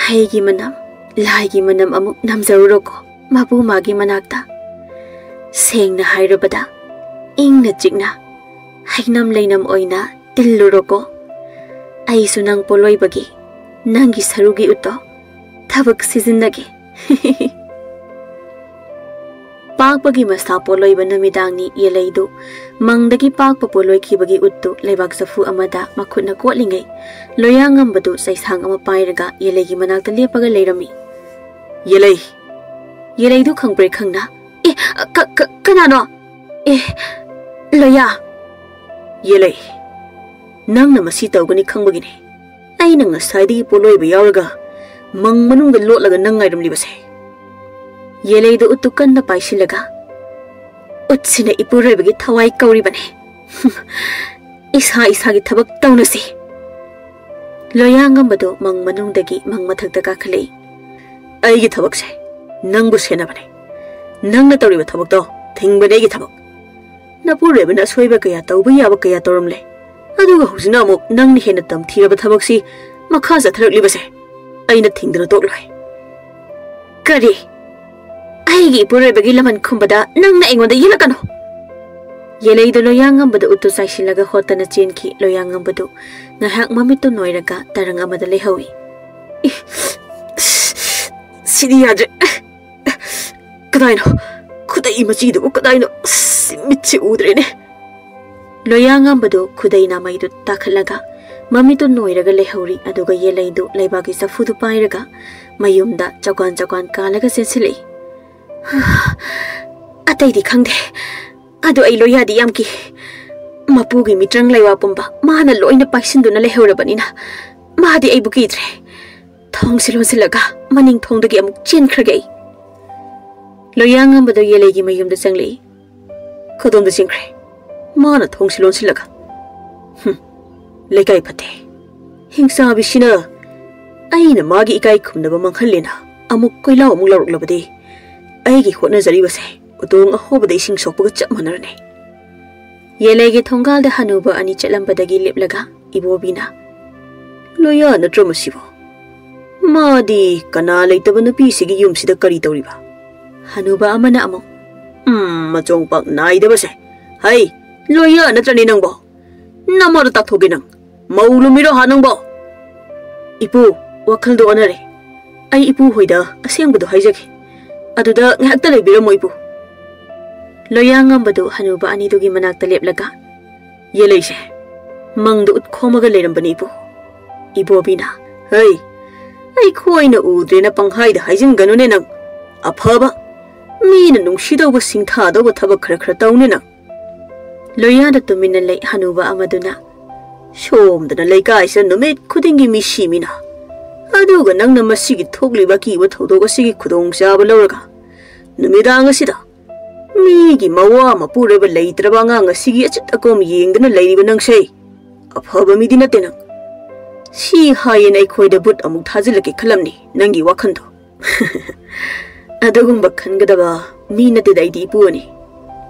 ꯍꯩꯒꯤ ꯃꯅꯝ, ꯂꯥꯏꯒꯤ ꯃꯅꯝ ꯑꯃꯨꯛ ꯅꯝꯖꯔꯨꯔꯣꯀꯣ ꯃꯄꯨ ꯃꯥꯒꯤ ꯃꯅꯥꯛꯇ꯫ ꯁꯦꯡꯅ ꯍꯥꯏꯔꯕꯗ, ꯏꯪꯅ ꯆꯤꯛꯅ ꯍꯩꯅꯝ ꯂꯩꯅꯝ ꯑꯣꯏꯅ ꯇꯤꯜꯂꯨꯔꯣꯀꯣ꯫ ꯑꯩꯁꯨ ꯅꯪ ꯄꯣꯂꯣꯏꯕꯒꯤ ꯅꯪꯒꯤ ꯁꯔꯨꯒꯤ ꯎꯠꯇꯣ ꯊꯕꯛ ꯁꯤꯖꯤꯟꯅꯒꯦ꯫" ꯄꯥꯛꯄꯒꯤ ꯃꯁꯥ ꯄꯣꯂꯣꯏꯕ ꯅꯨꯃꯤꯗꯥꯡꯅꯤ꯫ ꯌꯦꯂꯩꯗꯨ ꯃꯪꯗꯒꯤ ꯄꯥꯛꯄ ꯄꯣꯂꯣꯏꯈꯤꯕꯒꯤ ꯎꯠꯇꯨ ꯂꯩꯕꯥꯛ ꯆꯐꯨ ꯑꯃꯗ ꯃꯈꯨꯠꯅ ꯀꯣꯠꯂꯤꯉꯩ, ꯂꯣꯌꯥꯉꯝꯕꯗꯨ ꯆꯩꯁꯥꯡ ꯑꯃ ꯄꯥꯏꯔꯒ ꯌꯦꯂꯩꯒꯤ ꯃꯅꯥꯛꯇ ꯂꯦꯞꯄꯒ ꯂꯩꯔꯝꯃꯤ꯫ "ꯌꯦꯂꯩ!" ꯌꯦꯂꯩꯗꯨ ꯈꯪꯄ꯭ꯔꯦꯛ ꯈꯪꯅ, "ꯑꯦ, ꯀ-, ꯀ-, ꯀꯅꯥꯅꯣ? ꯑꯦ, ꯂꯣꯌꯥ!" "ꯌꯦꯂꯩ, ꯅꯪꯅ ꯃꯁꯤ ꯇꯧꯒꯅꯤ ꯈꯪꯕꯒꯤꯅꯤ ꯑꯩꯅ ꯉꯁꯥꯏꯗꯒꯤ ꯄꯣꯂꯣꯏꯕ ꯌꯥꯎꯔꯒ ꯃꯪ ꯃꯅꯨꯡꯗ ꯂꯣꯠꯂꯒ ꯅꯪ ꯉꯥꯏꯔꯝꯂꯤꯕꯁꯦ꯫" ꯌꯦꯂꯩꯗꯨ ꯎꯠꯇꯨ ꯀꯟꯅ ꯄꯥꯏꯁꯤꯜꯂꯒ, "ꯎꯠꯁꯤꯅ ꯏꯄꯨꯔꯣꯏꯕꯒꯤ ꯊꯋꯥꯏ ꯀꯧꯔꯤꯕꯅꯤ꯫ ꯏꯁꯥ ꯏꯁꯥꯒꯤ ꯊꯕꯛ ꯇꯧꯅꯁꯤ꯫" ꯂꯣꯌꯥꯉꯝꯕꯗꯨ ꯃꯪ ꯃꯅꯨꯡꯗꯒꯤ ꯃꯪ ꯃꯊꯛꯇ ꯀꯥꯈꯠꯂꯛꯏ꯫ "ꯑꯩꯒꯤ ꯊꯕꯛꯁꯦ ꯅꯪꯕꯨ ꯁꯦꯟꯅꯕꯅꯦ꯫ ꯅꯪꯅ ꯇꯧꯔꯤꯕ ꯊꯕꯛꯇꯣ ꯊꯤꯡꯕꯅꯦ ꯑꯩꯒꯤ ꯊꯕꯛ꯫ ꯅꯄꯨꯔꯣꯏꯕꯅ ꯑꯁꯣꯏꯕ ꯀꯌꯥ ꯇꯧꯕ ꯌꯥꯕ ꯀꯌꯥ ꯇꯧꯔꯝꯂꯦ꯫ ꯑꯗꯨꯒ ꯍꯧꯖꯤꯛꯅ ꯑꯃꯨꯛ ꯅꯪꯅ ꯍꯦꯟꯅ ꯇꯝꯊꯤꯔꯕ ꯊꯕꯛꯁꯤ ꯃꯈꯥ ꯆꯠꯊꯔꯛꯂꯤꯕꯁꯦ ꯑꯩꯅ ꯊꯤꯡꯗꯅ ꯇꯣꯛꯂꯣꯏ꯫" "ꯀꯔꯤ? ꯑꯩꯒꯤ ꯏꯄꯨꯔꯣꯏꯕꯒꯤ ꯂꯃꯟ ꯈꯨꯝꯕꯗ ꯅꯪꯅ ꯑꯩꯉꯣꯟꯗ ꯌꯦꯠꯂꯛꯀꯅꯨ!" ꯌꯦꯂꯩꯗꯨ ꯂꯣꯌꯥꯉꯝꯕꯗ ꯎꯠꯇꯨ ꯆꯥꯏꯁꯤꯜꯂꯒ ꯍꯣꯠꯇꯅ ꯆꯦꯟꯈꯤ꯫ ꯂꯣꯌꯥꯉꯝꯕꯗꯨ ꯉꯥꯏꯍꯥꯛ ꯃꯃꯤꯠꯇꯨ ꯅꯣꯏꯔꯒ ꯇꯔꯪ ꯑꯃꯗ ꯂꯩꯍꯧꯏ꯫ ꯁꯤꯗꯤ ꯌꯥꯗ꯭ꯔꯦ꯫ ꯀꯗꯥꯏꯅꯣ? ꯈꯨꯗꯩ ꯃꯆꯤꯗꯨꯕꯨ ꯀꯗꯥꯏꯅꯣ? ꯑꯁ, ꯃꯤꯠꯁꯦ ꯎꯗ꯭ꯔꯦꯅꯦ꯫ ꯂꯣꯌꯥꯉꯝꯕꯗꯨ ꯈꯨꯗꯩ ꯅꯥꯃꯩꯗꯨ ꯇꯥꯈꯠꯂꯒ ꯃꯃꯤꯠꯇꯨ ꯅꯣꯏꯔꯒ ꯂꯩꯍꯧꯔꯤ꯫ ꯑꯗꯨꯒ ꯌꯦꯂꯩꯗꯨ ꯂꯩꯕꯥꯛꯀꯤ ꯆꯐꯨꯗꯨ ꯄꯥꯏꯔꯒ ꯃꯌꯨꯝꯗ ꯆꯧꯀꯥꯟ ꯆꯧꯀꯥꯟ ꯀꯥꯜꯂꯒ ꯆꯦꯟꯁꯤꯜꯂꯛꯏ꯫ ꯑꯇꯩꯗꯤ ꯈꯪꯗꯦ, ꯑꯗꯨ ꯑꯩ ꯂꯣꯌꯥꯗꯤ ꯌꯥꯝ ꯀꯤ꯫ ꯃꯄꯨꯒꯤ ꯃꯤꯇ꯭ꯔꯪ ꯂꯩꯋꯥ ꯄꯨꯝꯕ ꯃꯥꯅ ꯂꯣꯏꯅ ꯄꯥꯏꯁꯤꯟꯗꯨꯅ ꯂꯩꯍꯧꯔꯕꯅꯤꯅ ꯃꯥꯗꯤ ꯑꯩꯕꯨ ꯀꯤꯗ꯭ꯔꯦ꯫ ꯊꯣꯡꯁꯤ ꯂꯣꯟꯁꯤꯜꯂꯒ ꯃꯅꯤꯡ ꯊꯣꯡꯗꯒꯤ ꯑꯃꯨꯛ ꯆꯦꯟꯈ꯭ꯔꯒꯦ ꯑꯩ꯫ ꯂꯣꯌꯥꯉꯝꯕꯗꯣ ꯌꯦꯂꯩꯒꯤ ꯃꯌꯨꯝꯗ ꯆꯪꯂꯛꯏ꯫ ꯀꯗꯣꯝꯗ ꯆꯦꯟꯈ꯭ꯔꯦ? ꯃꯥꯅ ꯊꯣꯡꯁꯤ ꯂꯣꯟꯁꯤꯜꯂꯒ꯫ ꯍꯨꯝ, ꯂꯩꯀꯥꯏ ꯐꯠꯇꯦ꯫ ꯍꯤꯡꯆꯥꯕꯤꯁꯤꯅ ꯑꯩꯅ ꯃꯥꯒꯤ ꯏꯀꯥꯏ ꯈꯨꯝꯅꯕ ꯃꯥꯡꯍꯜꯂꯦꯅ ꯑꯃꯨꯛ ꯀꯣꯏꯂꯥꯎ ꯑꯃꯨꯛ ꯂꯥꯎꯔꯛꯂꯕꯗꯤ ꯑꯩꯒꯤ ꯍꯣꯠꯅꯖꯔꯤꯕꯁꯦ ꯎꯇꯣꯡ ꯑꯍꯣꯕꯗ ꯏꯁꯤꯡ ꯁꯣꯛꯄꯒ ꯆꯞ ꯃꯥꯟꯅꯔꯅꯤ꯫ ꯌꯦꯂꯩꯒꯤ ꯊꯣꯡꯒꯥꯜꯗ ꯍꯅꯨꯕ ꯑꯅꯤ ꯆꯠꯂꯝꯕꯗꯒꯤ ꯂꯦꯞꯂꯒ ꯏꯕꯣꯕꯤꯅ, "ꯂꯣꯌꯥ ꯅꯠꯇ꯭ꯔꯣ ꯃꯁꯤꯕꯣ? ꯃꯥꯗꯤ ꯀꯅꯥ ꯂꯩꯇꯕ ꯅꯨꯄꯤꯁꯤꯒꯤ ꯌꯨꯝꯁꯤꯗ ꯀꯔꯤ ꯇꯧꯔꯤꯕ?" ꯍꯅꯨꯕ ꯑꯃꯅ ꯑꯃꯨꯛ, "ꯎꯝ, ꯃꯆꯣꯡ ꯄꯥꯛ ꯅꯥꯏꯗꯕꯁꯦ꯫ ꯍꯩ, ꯂꯣꯌꯥ ꯅꯠꯇ꯭ꯔꯅꯦ ꯅꯪꯕꯣ? ꯅꯃꯥꯗꯣ ꯇꯥꯛꯊꯣꯛꯀꯦ ꯅꯪ꯫ ꯃꯧ ꯂꯨꯝꯃꯤꯔꯣ ꯍꯥ ꯅꯪꯕꯣ?" "ꯏꯄꯨ, ꯋꯥꯈꯜꯗꯣ ꯑꯣꯟꯅꯔꯦ꯫ ꯑꯩ ꯏꯄꯨ ꯍꯣꯏꯗ ꯑꯁꯦꯡꯕꯗꯣ ꯍꯥꯏꯖꯒꯦ꯫ ꯑꯗꯨꯗ ꯉꯥꯏꯍꯥꯛꯇ ꯂꯩꯕꯤꯔꯝꯃꯣ, ꯏꯄꯨ꯫" ꯂꯣꯌꯥꯉꯝꯕꯗꯨ ꯍꯅꯨꯕ ꯑꯅꯤꯗꯨꯒꯤ ꯃꯅꯥꯛꯇ ꯂꯦꯞꯂꯒ, "ꯌꯦꯂꯩꯁꯦ ꯃꯪꯗ ꯎꯠ ꯈꯣꯝꯃꯒ ꯂꯩꯔꯝꯕꯅꯤ, ꯏꯄꯨ꯫" ꯏꯕꯣꯕꯤꯅ, "ꯍꯩ, ꯑꯩꯈꯣꯏꯅ ꯎꯗ꯭ꯔꯦꯅ ꯄꯪꯍꯥꯏꯗ ꯍꯥꯏꯖꯤꯟꯒꯅꯨꯅꯦ ꯅꯪ꯫ ꯑꯐꯕ, ꯃꯤꯅ ꯅꯨꯡꯁꯤꯗꯧꯕ ꯁꯤꯡꯊꯥꯗꯧꯕ ꯊꯕꯛ ꯈꯔ ꯈꯔ ꯇꯧꯅꯦ ꯅꯪ꯫" ꯂꯣꯌꯥꯗ ꯇꯨꯃꯤꯟꯅ ꯂꯩ ꯍꯅꯨꯕ ꯑꯃꯗꯨꯅ, "ꯁꯣꯝꯗꯅ ꯂꯩꯀꯥꯏꯁꯤꯗ ꯅꯨꯃꯤꯠ ꯈꯨꯗꯤꯡꯒꯤ ꯃꯤ ꯁꯤꯃꯤꯅ, ꯑꯗꯨꯒ ꯅꯪꯅ ꯃꯁꯤꯒꯤ ꯊꯣꯛꯂꯤꯕ ꯑꯀꯤꯕ ꯊꯧꯗꯣꯛ ꯑꯁꯤꯒꯤ ꯈꯨꯗꯣꯡꯆꯥꯕ ꯂꯧꯔꯒ ꯅꯨꯃꯤꯗꯥꯡ ꯑꯁꯤꯗ ꯃꯤꯒꯤ ꯃꯋꯥ ꯃꯄꯨꯔꯣꯏꯕ ꯂꯩꯇ꯭ꯔꯕ ꯑꯉꯥꯡ ꯑꯁꯤꯒꯤ ꯑꯆꯤꯠ ꯑꯀꯣꯝ ꯌꯦꯡꯗꯨꯅ ꯂꯩꯔꯤꯕ ꯅꯪꯁꯦ ꯑꯐꯕ ꯃꯤꯗꯤ ꯅꯠꯇꯦ ꯅꯪ꯫ ꯁꯤ ꯍꯥꯏꯌꯦꯅ ꯑꯩꯈꯣꯏꯗ ꯕꯨꯠ ꯑꯃꯨꯛ ꯊꯥꯖꯤꯜꯂꯛꯀꯦ ꯈꯜꯂꯝꯅꯤ ꯅꯪꯒꯤ ꯋꯥꯈꯟꯗꯣ꯫" "ꯑꯗꯨꯒꯨꯝꯕ ꯈꯟꯒꯗꯕ ꯃꯤ ꯅꯠꯇꯦꯗ ꯑꯩꯗꯤ, ꯏꯄꯨ ꯑꯅꯤ꯫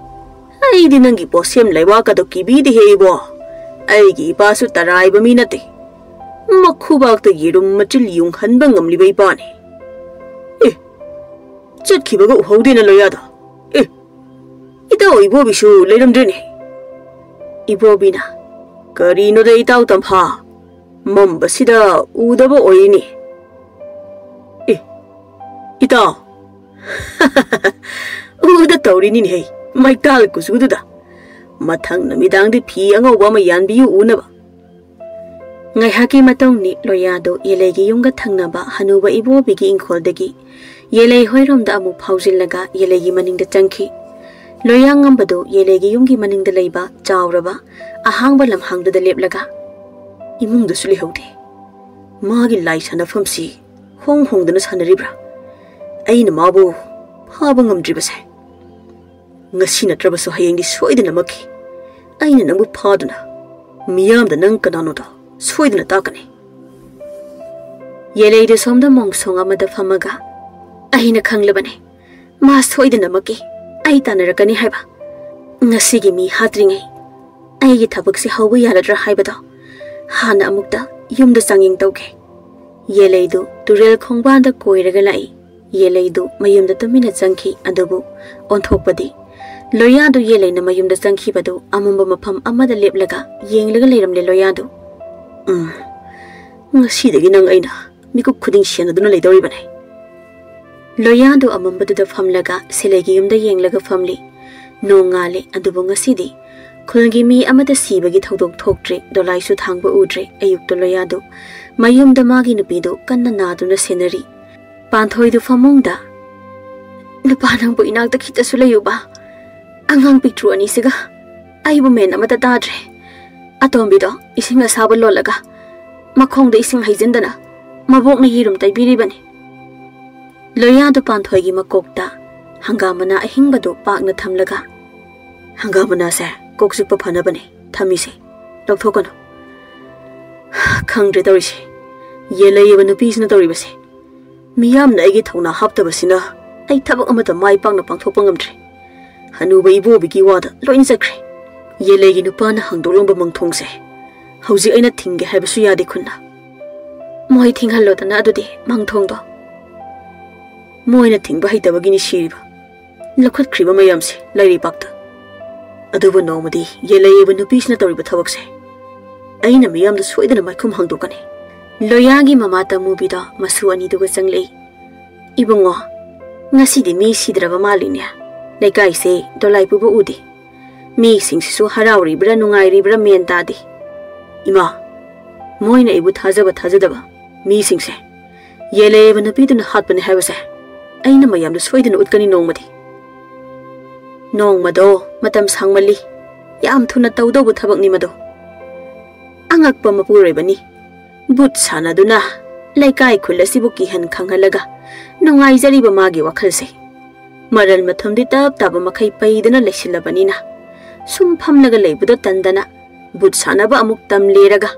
ꯑꯩꯗꯤ ꯅꯪꯒꯤ ꯄꯣꯠꯁꯦꯝ ꯂꯩꯕꯥꯛ ꯑꯗꯨ ꯀꯤꯕꯤꯗꯦꯍꯦ ꯏꯕꯣ꯫ ꯑꯩꯒꯤ ꯏꯄꯥꯁꯨ ꯇꯔꯥꯏꯕ ꯃꯤ ꯅꯠꯇꯦ꯫ ꯃꯈꯨꯕꯥꯛꯇ ꯌꯦꯔꯨꯝ ꯃꯆꯤꯜ ꯌꯨꯡꯍꯟꯕ ꯉꯝꯂꯤꯕ ꯏꯄꯥꯅꯤ꯫" "ꯑꯦ, ꯆꯠꯈꯤꯕꯒ ꯎꯍꯧꯗꯦꯅ ꯂꯣꯌꯥꯗꯣ꯫ ꯑꯦ, ꯏꯇꯥꯎ ꯏꯕꯣꯕꯤꯁꯨ ꯂꯩꯔꯝꯗ꯭ꯔꯦꯅꯦ꯫" ꯏꯕꯣꯕꯤꯅ, "ꯀꯔꯤꯅꯣꯗ ꯏꯇꯥꯎ ꯇꯝꯐꯥ, ꯃꯝꯕꯁꯤꯗ ꯎꯗꯕ ꯑꯣꯏꯔꯤꯅꯦ꯫ "ꯏꯇꯥꯎ!" "ꯎꯗ ꯇꯧꯔꯤꯅꯤꯅꯦꯍꯦ, ꯃꯩꯇꯥꯜ ꯀꯨꯆꯨꯗꯨꯗ꯫ ꯃꯊꯪ ꯅꯨꯃꯤꯗꯥꯡꯗꯤ ꯐꯤ ꯑꯉꯧꯕ ꯑꯃ ꯌꯥꯟꯕꯤꯌꯨ ꯎꯅꯕ꯫" ꯉꯥꯏꯍꯥꯛꯀꯤ ꯃꯇꯨꯡꯅꯤ ꯂꯣꯌꯥꯗꯣ ꯌꯦꯂꯩꯒꯤ ꯌꯨꯝꯒ ꯊꯪꯅꯕ ꯍꯅꯨꯕ ꯏꯕꯣꯕꯤꯒꯤ ꯏꯪꯈꯣꯜꯗꯒꯤ ꯌꯦꯂꯩ ꯍꯣꯏꯔꯣꯝꯗ ꯑꯃꯨꯛ ꯐꯥꯎꯖꯤꯜꯂꯒ ꯌꯦꯂꯩꯒꯤ ꯃꯅꯤꯡꯗ ꯆꯪꯈꯤ꯫ ꯂꯣꯌꯥ ꯉꯝꯕꯗꯨ ꯌꯦꯂꯩꯒꯤ ꯌꯨꯝꯒꯤ ꯃꯅꯤꯡꯗ ꯂꯩꯕ ꯆꯥꯎꯔꯕ ꯑꯍꯥꯡꯕ ꯂꯝꯍꯥꯡꯗꯨꯗ ꯂꯦꯞꯂꯒ, "ꯏꯃꯨꯡꯗꯁꯨ ꯂꯩꯍꯧꯗꯦ꯫ ꯃꯥꯒꯤ ꯂꯥꯏ ꯁꯥꯟꯅꯐꯝꯁꯤ ꯍꯣꯡ ꯍꯣꯡꯗꯅ ꯁꯥꯟꯅꯔꯤꯕ꯭ꯔꯥ? ꯑꯩꯅ ꯃꯥꯕꯨ ꯐꯥꯕ ꯉꯝꯗ꯭ꯔꯤꯕꯁꯦ꯫ ꯉꯁꯤ ꯅꯠꯇ꯭ꯔꯕꯁꯨ ꯍꯌꯦꯡꯗꯤ ꯁꯣꯏꯗꯅꯃꯛꯀꯤ ꯑꯩꯅ ꯅꯪꯕꯨ ꯐꯥꯗꯨꯅ ꯃꯤꯌꯥꯝꯗ ꯅꯪ ꯀꯅꯥꯅꯣꯗꯣ ꯁꯣꯏꯗꯅ ꯇꯥꯛꯀꯅꯤ꯫" ꯌꯦꯂꯩꯗꯨ ꯁꯣꯝꯗ ꯃꯣꯡꯁꯣꯡ ꯑꯃꯗ ꯐꯝꯃꯒ, "ꯑꯩꯅ ꯈꯪꯂꯕꯅꯦ, ꯃꯥ ꯁꯣꯏꯗꯅꯃꯛꯀꯤ ꯑꯩ ꯇꯥꯟꯅꯔꯛꯀꯅꯤ ꯍꯥꯏꯕ꯫ ꯉꯁꯤꯒꯤ ꯃꯤ ꯍꯥꯠꯇ꯭ꯔꯤꯉꯩ ꯑꯩꯒꯤ ꯊꯕꯛꯁꯦ ꯍꯧꯕ ꯌꯥꯔꯗ꯭ꯔꯥ ꯍꯥꯏꯕꯗꯣ ꯍꯥꯟꯅ ꯑꯃꯨꯛꯇ ꯌꯨꯝꯗ ꯆꯥꯡꯌꯦꯡ ꯇꯧꯒꯦ꯫" ꯌꯦꯂꯩꯗꯨ ꯇꯨꯔꯦꯜ ꯈꯣꯡꯕꯥꯟꯗ ꯀꯣꯏꯔꯒ ꯂꯥꯛꯏ꯫ ꯌꯦꯂꯩꯗꯨ ꯃꯌꯨꯝꯗ ꯇꯨꯃꯤꯟꯅ ꯆꯪꯈꯤ, ꯑꯗꯨꯕꯨ ꯑꯣꯟꯊꯣꯛꯄꯗꯤ, ꯂꯣꯌꯥꯗꯨ ꯌꯦꯂꯩꯅ ꯃꯌꯨꯝꯗ ꯆꯪꯈꯤꯕꯗꯨ ꯑꯃꯝꯕ ꯃꯐꯝ ꯑꯃꯗ ꯂꯦꯞꯂꯒ ꯌꯦꯡꯂꯒ ꯂꯩꯔꯝꯂꯦ ꯂꯣꯌꯥꯗꯨ꯫ "ꯎꯝ, ꯉꯁꯤꯗꯒꯤ ꯅꯪ ꯑꯩꯅ ꯃꯤꯀꯨꯞ ꯈꯨꯗꯤꯡ ꯁꯦꯟꯅꯗꯨꯅ ꯂꯩꯗꯧꯔꯤꯕꯅꯦ꯫" ꯂꯣꯌꯥꯗꯨ ꯑꯃꯝꯕꯗꯨꯗ ꯐꯝꯂꯒ ꯁꯦꯂꯩꯒꯤ ꯌꯨꯝꯗ ꯌꯦꯡꯂꯒ ꯐꯝꯂꯤ꯫ ꯅꯣꯡꯉꯥꯜꯂꯦ, ꯑꯗꯨꯕꯨ ꯉꯁꯤꯗꯤ ꯈꯨꯜꯒꯤ ꯃꯤ ꯑꯃꯠꯇ ꯁꯤꯕꯒꯤ ꯊꯧꯗꯣꯛ ꯊꯣꯛꯇ꯭ꯔꯦ, ꯗꯣꯂꯥꯏꯁꯨ ꯊꯥꯡꯕ ꯎꯗ꯭ꯔꯦ꯫ ꯑꯌꯨꯛꯇ ꯂꯣꯌꯥꯗꯨ ꯃꯌꯨꯝꯗ ꯃꯥꯒꯤ ꯅꯨꯄꯤꯗꯨ ꯀꯟꯅ ꯅꯥꯗꯨꯅ ꯁꯦꯟꯅꯔꯤ꯫ ꯄꯥꯟꯊꯣꯏꯗꯨ ꯐꯃꯨꯡꯗ, "ꯅꯨꯄꯥ, ꯅꯪꯕꯨ ꯏꯅꯥꯛꯇ ꯈꯤꯇꯁꯨ ꯂꯩꯌꯨꯕ꯫ ꯑꯉꯥꯡ ꯄꯤꯛꯇ꯭ꯔꯨ ꯑꯅꯤꯁꯤꯒ ꯑꯩꯕꯨ ꯃꯦꯟ ꯑꯃꯠꯇ ꯇꯥꯗ꯭ꯔꯦ꯫" ꯑꯇꯣꯝꯕꯤꯗꯣ ꯏꯁꯤꯡ ꯑꯁꯥꯕ ꯂꯣꯜꯂꯒ ꯃꯈꯣꯡꯗ ꯏꯁꯤꯡ ꯍꯩꯖꯤꯟꯗꯅ ꯃꯕꯣꯛꯅ ꯌꯦꯔꯨꯝ ꯇꯩꯕꯤꯔꯤꯕꯅꯤ꯫ ꯂꯣꯌꯥꯗꯨ ꯄꯥꯟꯊꯣꯏꯒꯤ ꯃꯀꯣꯛꯇ ꯍꯪꯒꯥꯝ ꯃꯅꯥ ꯑꯍꯤꯡꯕꯗꯨ ꯄꯥꯛꯅ ꯊꯝꯂꯒ, "ꯍꯪꯒꯥꯝ ꯃꯅꯥꯁꯦ ꯀꯣꯛ ꯆꯤꯛꯄ ꯐꯅꯕꯅꯦ ꯊꯝꯃꯤꯁꯦ, ꯂꯧꯊꯣꯛꯀꯅꯨ꯫ ꯈꯪꯗ꯭ꯔꯦ ꯇꯧꯔꯤꯁꯦ, ꯌꯦꯜꯂꯩꯌꯦꯕ ꯅꯨꯄꯤꯁꯤꯅ ꯇꯧꯔꯤꯕꯁꯦ꯫ ꯃꯤꯌꯥꯝꯅ ꯑꯩꯒꯤ ꯊꯧꯅꯥ ꯍꯥꯞꯇꯕꯁꯤꯅ ꯑꯩ ꯊꯕꯛ ꯑꯃꯠꯇ ꯃꯥꯏ ꯄꯥꯛꯅ ꯄꯥꯡꯊꯣꯛꯄ ꯉꯝꯗ꯭ꯔꯦ꯫ ꯍꯅꯨꯕ ꯏꯕꯣꯕꯤꯒꯤ ꯋꯥꯗ ꯂꯣꯏꯅ ꯆꯠꯈ꯭ꯔꯦ꯫ ꯌꯦꯜꯂꯩꯒꯤ ꯅꯨꯄꯥꯅ ꯍꯥꯡꯗꯣꯛꯂꯝꯕ ꯃꯪꯊꯣꯡꯁꯦ ꯍꯧꯖꯤꯛ ꯑꯩꯅ ꯊꯤꯡꯒꯦ ꯍꯥꯏꯕꯁꯨ ꯌꯥꯗꯦ ꯈꯨꯟꯅ꯫ ꯃꯣꯏ ꯊꯤꯡꯍꯜꯂꯣꯗꯅ ꯑꯗꯨꯗꯤ ꯃꯪꯊꯣꯡꯗꯣ꯫ ꯃꯣꯏꯅ ꯊꯤꯡꯕ ꯍꯩꯇꯕꯒꯤꯅꯤ ꯁꯤꯔꯤꯕ, ꯂꯧꯈꯠꯈ꯭ꯔꯤꯕ ꯃꯌꯥꯝꯁꯦ ꯂꯩꯔꯩꯄꯥꯛꯇ꯫ ꯑꯗꯨꯕꯨ ꯅꯣꯡꯃꯗꯤ ꯌꯦꯜꯂꯩꯌꯦꯕ ꯅꯨꯄꯤꯁꯤꯅ ꯇꯧꯔꯤꯕ ꯊꯕꯛꯁꯦ ꯑꯩꯅ ꯃꯤꯌꯥꯝꯗ ꯁꯣꯏꯗꯅ ꯃꯥꯏꯈꯨꯝ ꯍꯥꯡꯗꯣꯛꯀꯅꯤ꯫" ꯂꯣꯌꯥꯒꯤ ꯃꯃꯥ ꯇꯃꯨꯕꯤꯗꯣ ꯃꯁꯨ ꯑꯅꯤꯗꯨꯒ ꯆꯪꯂꯛꯏ꯫ "ꯏꯕꯨꯡꯉꯣ, ꯉꯁꯤꯗꯤ ꯃꯤ ꯁꯤꯗ꯭ꯔꯕ ꯃꯥꯜꯂꯤꯅꯦ꯫ ꯂꯩꯀꯥꯏꯁꯦ ꯗꯣꯂꯥꯏ ꯄꯨꯕ ꯎꯗꯦ꯫ ꯃꯤꯁꯤꯡꯁꯤꯁꯨ ꯍꯔꯥꯎꯔꯤꯕ꯭ꯔꯥ ꯅꯨꯡꯉꯥꯏꯔꯤꯕ꯭ꯔꯥ ꯃꯦꯟ ꯇꯥꯗꯦ꯫ ꯏꯃꯥ, ꯃꯣꯏꯅ ꯑꯩꯕꯨ ꯊꯥꯖꯕ ꯊꯥꯖꯗꯕ ꯃꯤꯁꯤꯡꯁꯦ ꯌꯦꯂꯦꯕ ꯅꯨꯄꯤꯗꯨꯅ ꯍꯥꯠꯄꯅꯦ ꯍꯥꯏꯕꯁꯦ ꯑꯩꯅ ꯃꯌꯥꯝꯗ ꯁꯣꯏꯗꯅ ꯎꯠꯀꯅꯤ ꯅꯣꯡꯃꯗꯤ꯫ ꯅꯣꯡꯃꯗꯣ ꯃꯇꯝ ꯁꯥꯡꯃꯜꯂꯤ꯫ ꯌꯥꯝ ꯊꯨꯅ ꯇꯧꯗꯧꯕ ꯊꯕꯛꯅꯤ ꯃꯗꯣ꯫ ꯑꯉꯛꯄ ꯃꯄꯨꯔꯣꯏꯕꯅꯤ꯫ ꯕꯨꯠ ꯁꯥꯟꯅꯗꯨꯅ ꯂꯩꯀꯥꯏ ꯈꯨꯜ ꯑꯁꯤꯕꯨ ꯀꯤꯍꯟ ꯈꯪꯍꯜꯂꯒ ꯅꯨꯡꯉꯥꯏꯖꯔꯤꯕ ꯃꯥꯒꯤ ꯋꯥꯈꯜꯁꯦ꯫ ꯃꯔꯜ ꯃꯊꯨꯝꯗꯤ ꯇꯞ ꯇꯥꯕ ꯃꯈꯩ ꯄꯩꯗꯨꯅ ꯂꯩꯁꯤꯜꯂꯕꯅꯤꯅ ꯁꯨꯝ ꯐꯝꯂꯒ ꯂꯩꯕꯗꯣ ꯇꯟꯗꯅ ꯕꯨꯠ ꯁꯥꯟꯅꯕ ꯑꯃꯨꯛ ꯇꯝꯂꯦꯔꯒ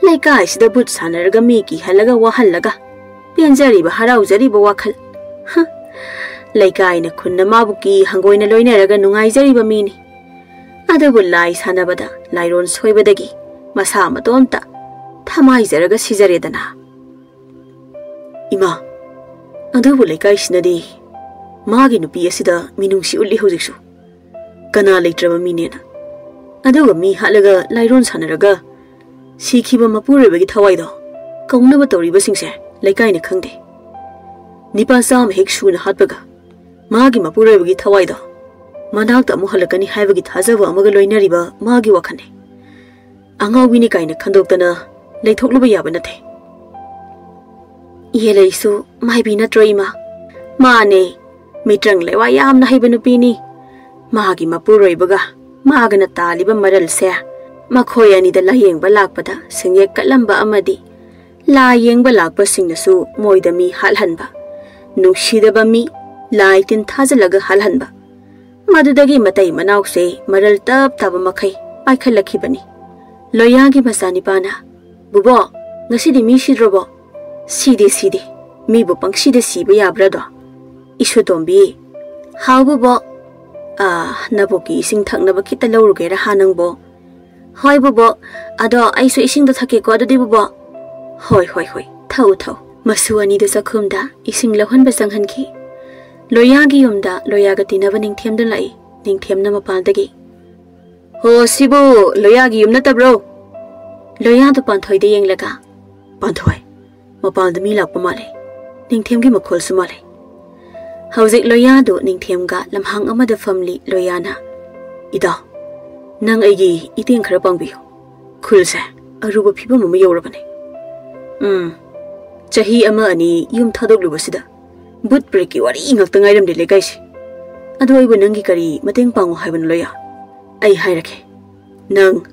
ꯂꯩꯀꯥꯏꯁꯤꯗ ꯕꯨꯠ ꯁꯥꯟꯅꯔꯒ ꯃꯤ ꯀꯤꯍꯜꯂꯒ ꯋꯥꯍꯜꯂꯒ ꯄꯦꯟꯖꯔꯤꯕ ꯍꯔꯥꯎꯖꯔꯤꯕ ꯋꯥꯈꯜ꯫ ꯍ! ꯂꯩꯀꯥꯏꯅ ꯈꯨꯟꯅ ꯃꯥꯕꯨ ꯀꯤ ꯍꯪꯒꯣꯏꯅ ꯂꯣꯏꯅꯔꯒ ꯅꯨꯡꯉꯥꯏꯖꯔꯤꯕ ꯃꯤꯅꯤ꯫ ꯑꯗꯨꯕꯨ ꯂꯥꯏ ꯁꯥꯟꯅꯕꯗ ꯂꯥꯏꯔꯣꯟ ꯁꯣꯏꯕꯗꯒꯤ ꯃꯁꯥ ꯃꯇꯣꯝꯇ ꯊꯃꯥꯏꯖꯔꯒ ꯁꯤꯖꯔꯦꯗꯅ꯫ ꯏꯃꯥ, ꯑꯗꯨꯕꯨ ꯂꯩꯀꯥꯏꯁꯤꯅꯗꯤ ꯃꯥꯒꯤ ꯅꯨꯄꯤ ꯑꯁꯤꯗ ꯃꯤꯅꯨꯡꯁꯤ ꯎꯠꯂꯤ ꯍꯧꯖꯤꯛꯁꯨ꯫ ꯀꯅꯥ ꯂꯩꯇ꯭ꯔꯕ ꯃꯤꯅꯦꯅ꯫ ꯑꯗꯨꯒ ꯃꯤ ꯍꯥꯠꯂꯒ ꯂꯥꯏꯔꯣꯟ ꯁꯥꯟꯅꯔꯒ ꯁꯤꯈꯤꯕ ꯃꯄꯨꯔꯣꯏꯕꯒꯤ ꯊꯋꯥꯏꯗꯣ ꯀꯧꯅꯕ ꯇꯧꯔꯤꯕꯁꯤꯡꯁꯦ ꯂꯩꯀꯥꯏꯅ ꯈꯪꯗꯦ꯫ ꯅꯤꯄꯥ ꯆꯥꯝꯃ ꯍꯦꯛ ꯁꯨꯅ ꯍꯥꯠꯄꯒ ꯃꯥꯒꯤ ꯃꯄꯨꯔꯣꯏꯕꯒꯤ ꯊꯋꯥꯏꯗꯣ ꯃꯅꯥꯛꯇ ꯑꯃꯨꯛ ꯍꯜꯂꯛꯀꯅꯤ ꯍꯥꯏꯕꯒꯤ ꯊꯥꯖꯕ ꯑꯃꯒ ꯂꯣꯏꯅꯔꯤꯕ ꯃꯥꯒꯤ ꯋꯥꯈꯜꯅꯤ꯫ ꯑꯉꯥꯎꯕꯤꯅꯤ ꯀꯥꯏꯅ ꯈꯟꯗꯣꯛꯇꯅ ꯂꯩꯊꯣꯛꯂꯨꯕ ꯌꯥꯕ ꯅꯠꯇꯦ꯫ ꯏꯍꯦ ꯂꯩꯁꯨ ꯃꯥꯏꯕꯤ ꯅꯠꯇ꯭ꯔꯣ ꯏꯃꯥ? ꯃꯥꯅꯦ, ꯃꯤꯇ꯭ꯔꯪ ꯂꯩꯋꯥ ꯌꯥꯝꯅ ꯍꯩꯕ ꯅꯨꯄꯤꯅꯤ꯫ ꯃꯥꯒꯤ ꯃꯄꯨꯔꯣꯏꯕꯒ ꯃꯥꯒꯅ ꯇꯥꯜꯂꯤꯕ ꯃꯔꯜꯁꯦ ꯃꯈꯣꯏ ꯑꯅꯤꯗ ꯂꯥꯌꯦꯡꯕ ꯂꯥꯛꯄꯗ ꯁꯤꯡꯌꯦꯛ ꯀꯠꯂꯝꯕ ꯑꯃꯗꯤ ꯂꯥꯏ ꯌꯦꯡꯕ ꯂꯥꯛꯄꯁꯤꯡꯅꯁꯨ ꯃꯣꯏꯗ ꯃꯤ ꯍꯥꯠꯍꯟꯕ, ꯅꯨꯡꯁꯤꯗꯕ ꯃꯤ ꯂꯥꯏ ꯇꯤꯟ ꯊꯥꯖꯤꯜꯂꯒ ꯍꯥꯠꯍꯟꯕ, ꯃꯗꯨꯗꯒꯤ ꯃꯇꯩ ꯃꯅꯥꯎꯁꯦ ꯃꯔꯜ ꯇꯞ ꯇꯥꯕ ꯃꯈꯩ ꯄꯥꯏꯈꯠꯂꯛꯈꯤꯕꯅꯤ꯫ ꯂꯣꯌꯥꯒꯤ ꯃꯆꯥꯅꯤꯄꯥꯅ, "ꯕꯨꯕꯣꯛ, ꯉꯁꯤꯗꯤ ꯃꯤ ꯁꯤꯗ꯭ꯔꯕꯣ?" "ꯁꯤꯗꯦ, ꯁꯤꯗꯦ꯫ ꯃꯤꯕꯨ ꯄꯪꯁꯤꯗ ꯁꯤꯕ ꯌꯥꯕ꯭ꯔꯥꯗꯣ?" ꯏꯁꯨꯇꯣꯝꯕꯤ, "ꯍꯥꯎ ꯕꯨꯕꯣꯛ꯫ ꯑꯥ, ꯅꯕꯣꯛꯀꯤ ꯏꯁꯤꯡ ꯊꯛꯅꯕ ꯈꯤꯇ ꯂꯧꯔꯨꯒꯦꯔꯥ ꯍꯥ ꯅꯪꯕꯣ?" "ꯍꯣꯏ ꯕꯨꯕꯣꯛ꯫ ꯑꯗꯣ ꯑꯩꯁꯨ ꯏꯁꯤꯡꯗꯣ ꯊꯛꯀꯦꯀꯣ ꯑꯗꯨꯗꯤ ꯕꯨꯕꯣꯛ?" "ꯍꯣꯏ, ꯍꯣꯏ, ꯍꯣꯏ꯫ ꯊꯛꯎ, ꯊꯛꯎ꯫" ꯃꯁꯨ ꯑꯅꯤꯗꯨ ꯆꯥꯛꯈꯨꯝꯗ ꯏꯁꯤꯡ ꯂꯧꯍꯟꯕ ꯆꯪꯍꯟꯈꯤ꯫ ꯂꯣꯌꯥꯒꯤ ꯌꯨꯝꯗ ꯂꯣꯌꯥꯒ ꯇꯤꯟꯅꯕ ꯅꯤꯡꯊꯦꯝꯗꯨ ꯂꯥꯛꯏ꯫ ꯅꯤꯡꯊꯦꯝꯅ ꯃꯄꯥꯟꯗꯒꯤ, "ꯍꯣ, ꯁꯤꯕꯨ ꯂꯣꯌꯥꯒꯤ ꯌꯨꯝ ꯅꯠꯇꯕ꯭ꯔꯣ?" ꯂꯣꯌꯥꯗꯨ ꯄꯥꯟꯊꯣꯏꯗ ꯌꯦꯡꯂꯒ, "ꯄꯥꯟꯊꯣꯏ, ꯃꯄꯥꯟꯗ ꯃꯤ ꯂꯥꯛꯄ ꯃꯥꯜꯂꯦ꯫ ꯅꯤꯡꯊꯦꯝꯒꯤ ꯃꯈꯣꯜꯁꯨ ꯃꯥꯜꯂꯦ꯫ ꯍꯧꯖꯤꯛ ꯂꯣꯌꯥꯗꯨ ꯅꯤꯡꯊꯦꯝꯒ ꯂꯝꯍꯥꯡ ꯑꯃꯗ ꯐꯝꯂꯤ꯫ ꯂꯣꯌꯥꯅ, "ꯏꯇꯥꯎ, ꯅꯪ ꯑꯩꯒꯤ ꯏꯇꯦꯡ ꯈꯔ ꯄꯥꯡꯕꯤꯌꯨ꯫ ꯈꯨꯜꯁꯦ ꯑꯔꯨꯕ ꯐꯤꯕꯝ ꯑꯃ ꯌꯧꯔꯕꯅꯦ꯫ ꯎꯝ, ꯆꯍꯤ ꯑꯃ ꯑꯅꯤ ꯌꯨꯝ ꯊꯥꯗꯣꯛꯂꯨꯕꯁꯤꯗ ꯕꯨꯠ ꯄ꯭ꯔꯦꯠꯀꯤ ꯋꯥꯔꯤ ꯉꯥꯛꯇ ꯉꯥꯏꯔꯝꯂꯦ ꯂꯩꯀꯥꯏꯁꯦ꯫ ꯑꯗꯣ ꯑꯩꯕꯨ ꯅꯪꯒꯤ ꯀꯔꯤ ꯃꯇꯦꯡ ꯄꯥꯡꯉꯨ ꯍꯥꯏꯕꯅꯣ ꯂꯣꯌꯥ? ꯑꯩ ꯍꯥꯏꯔꯒꯦ, ꯅꯪ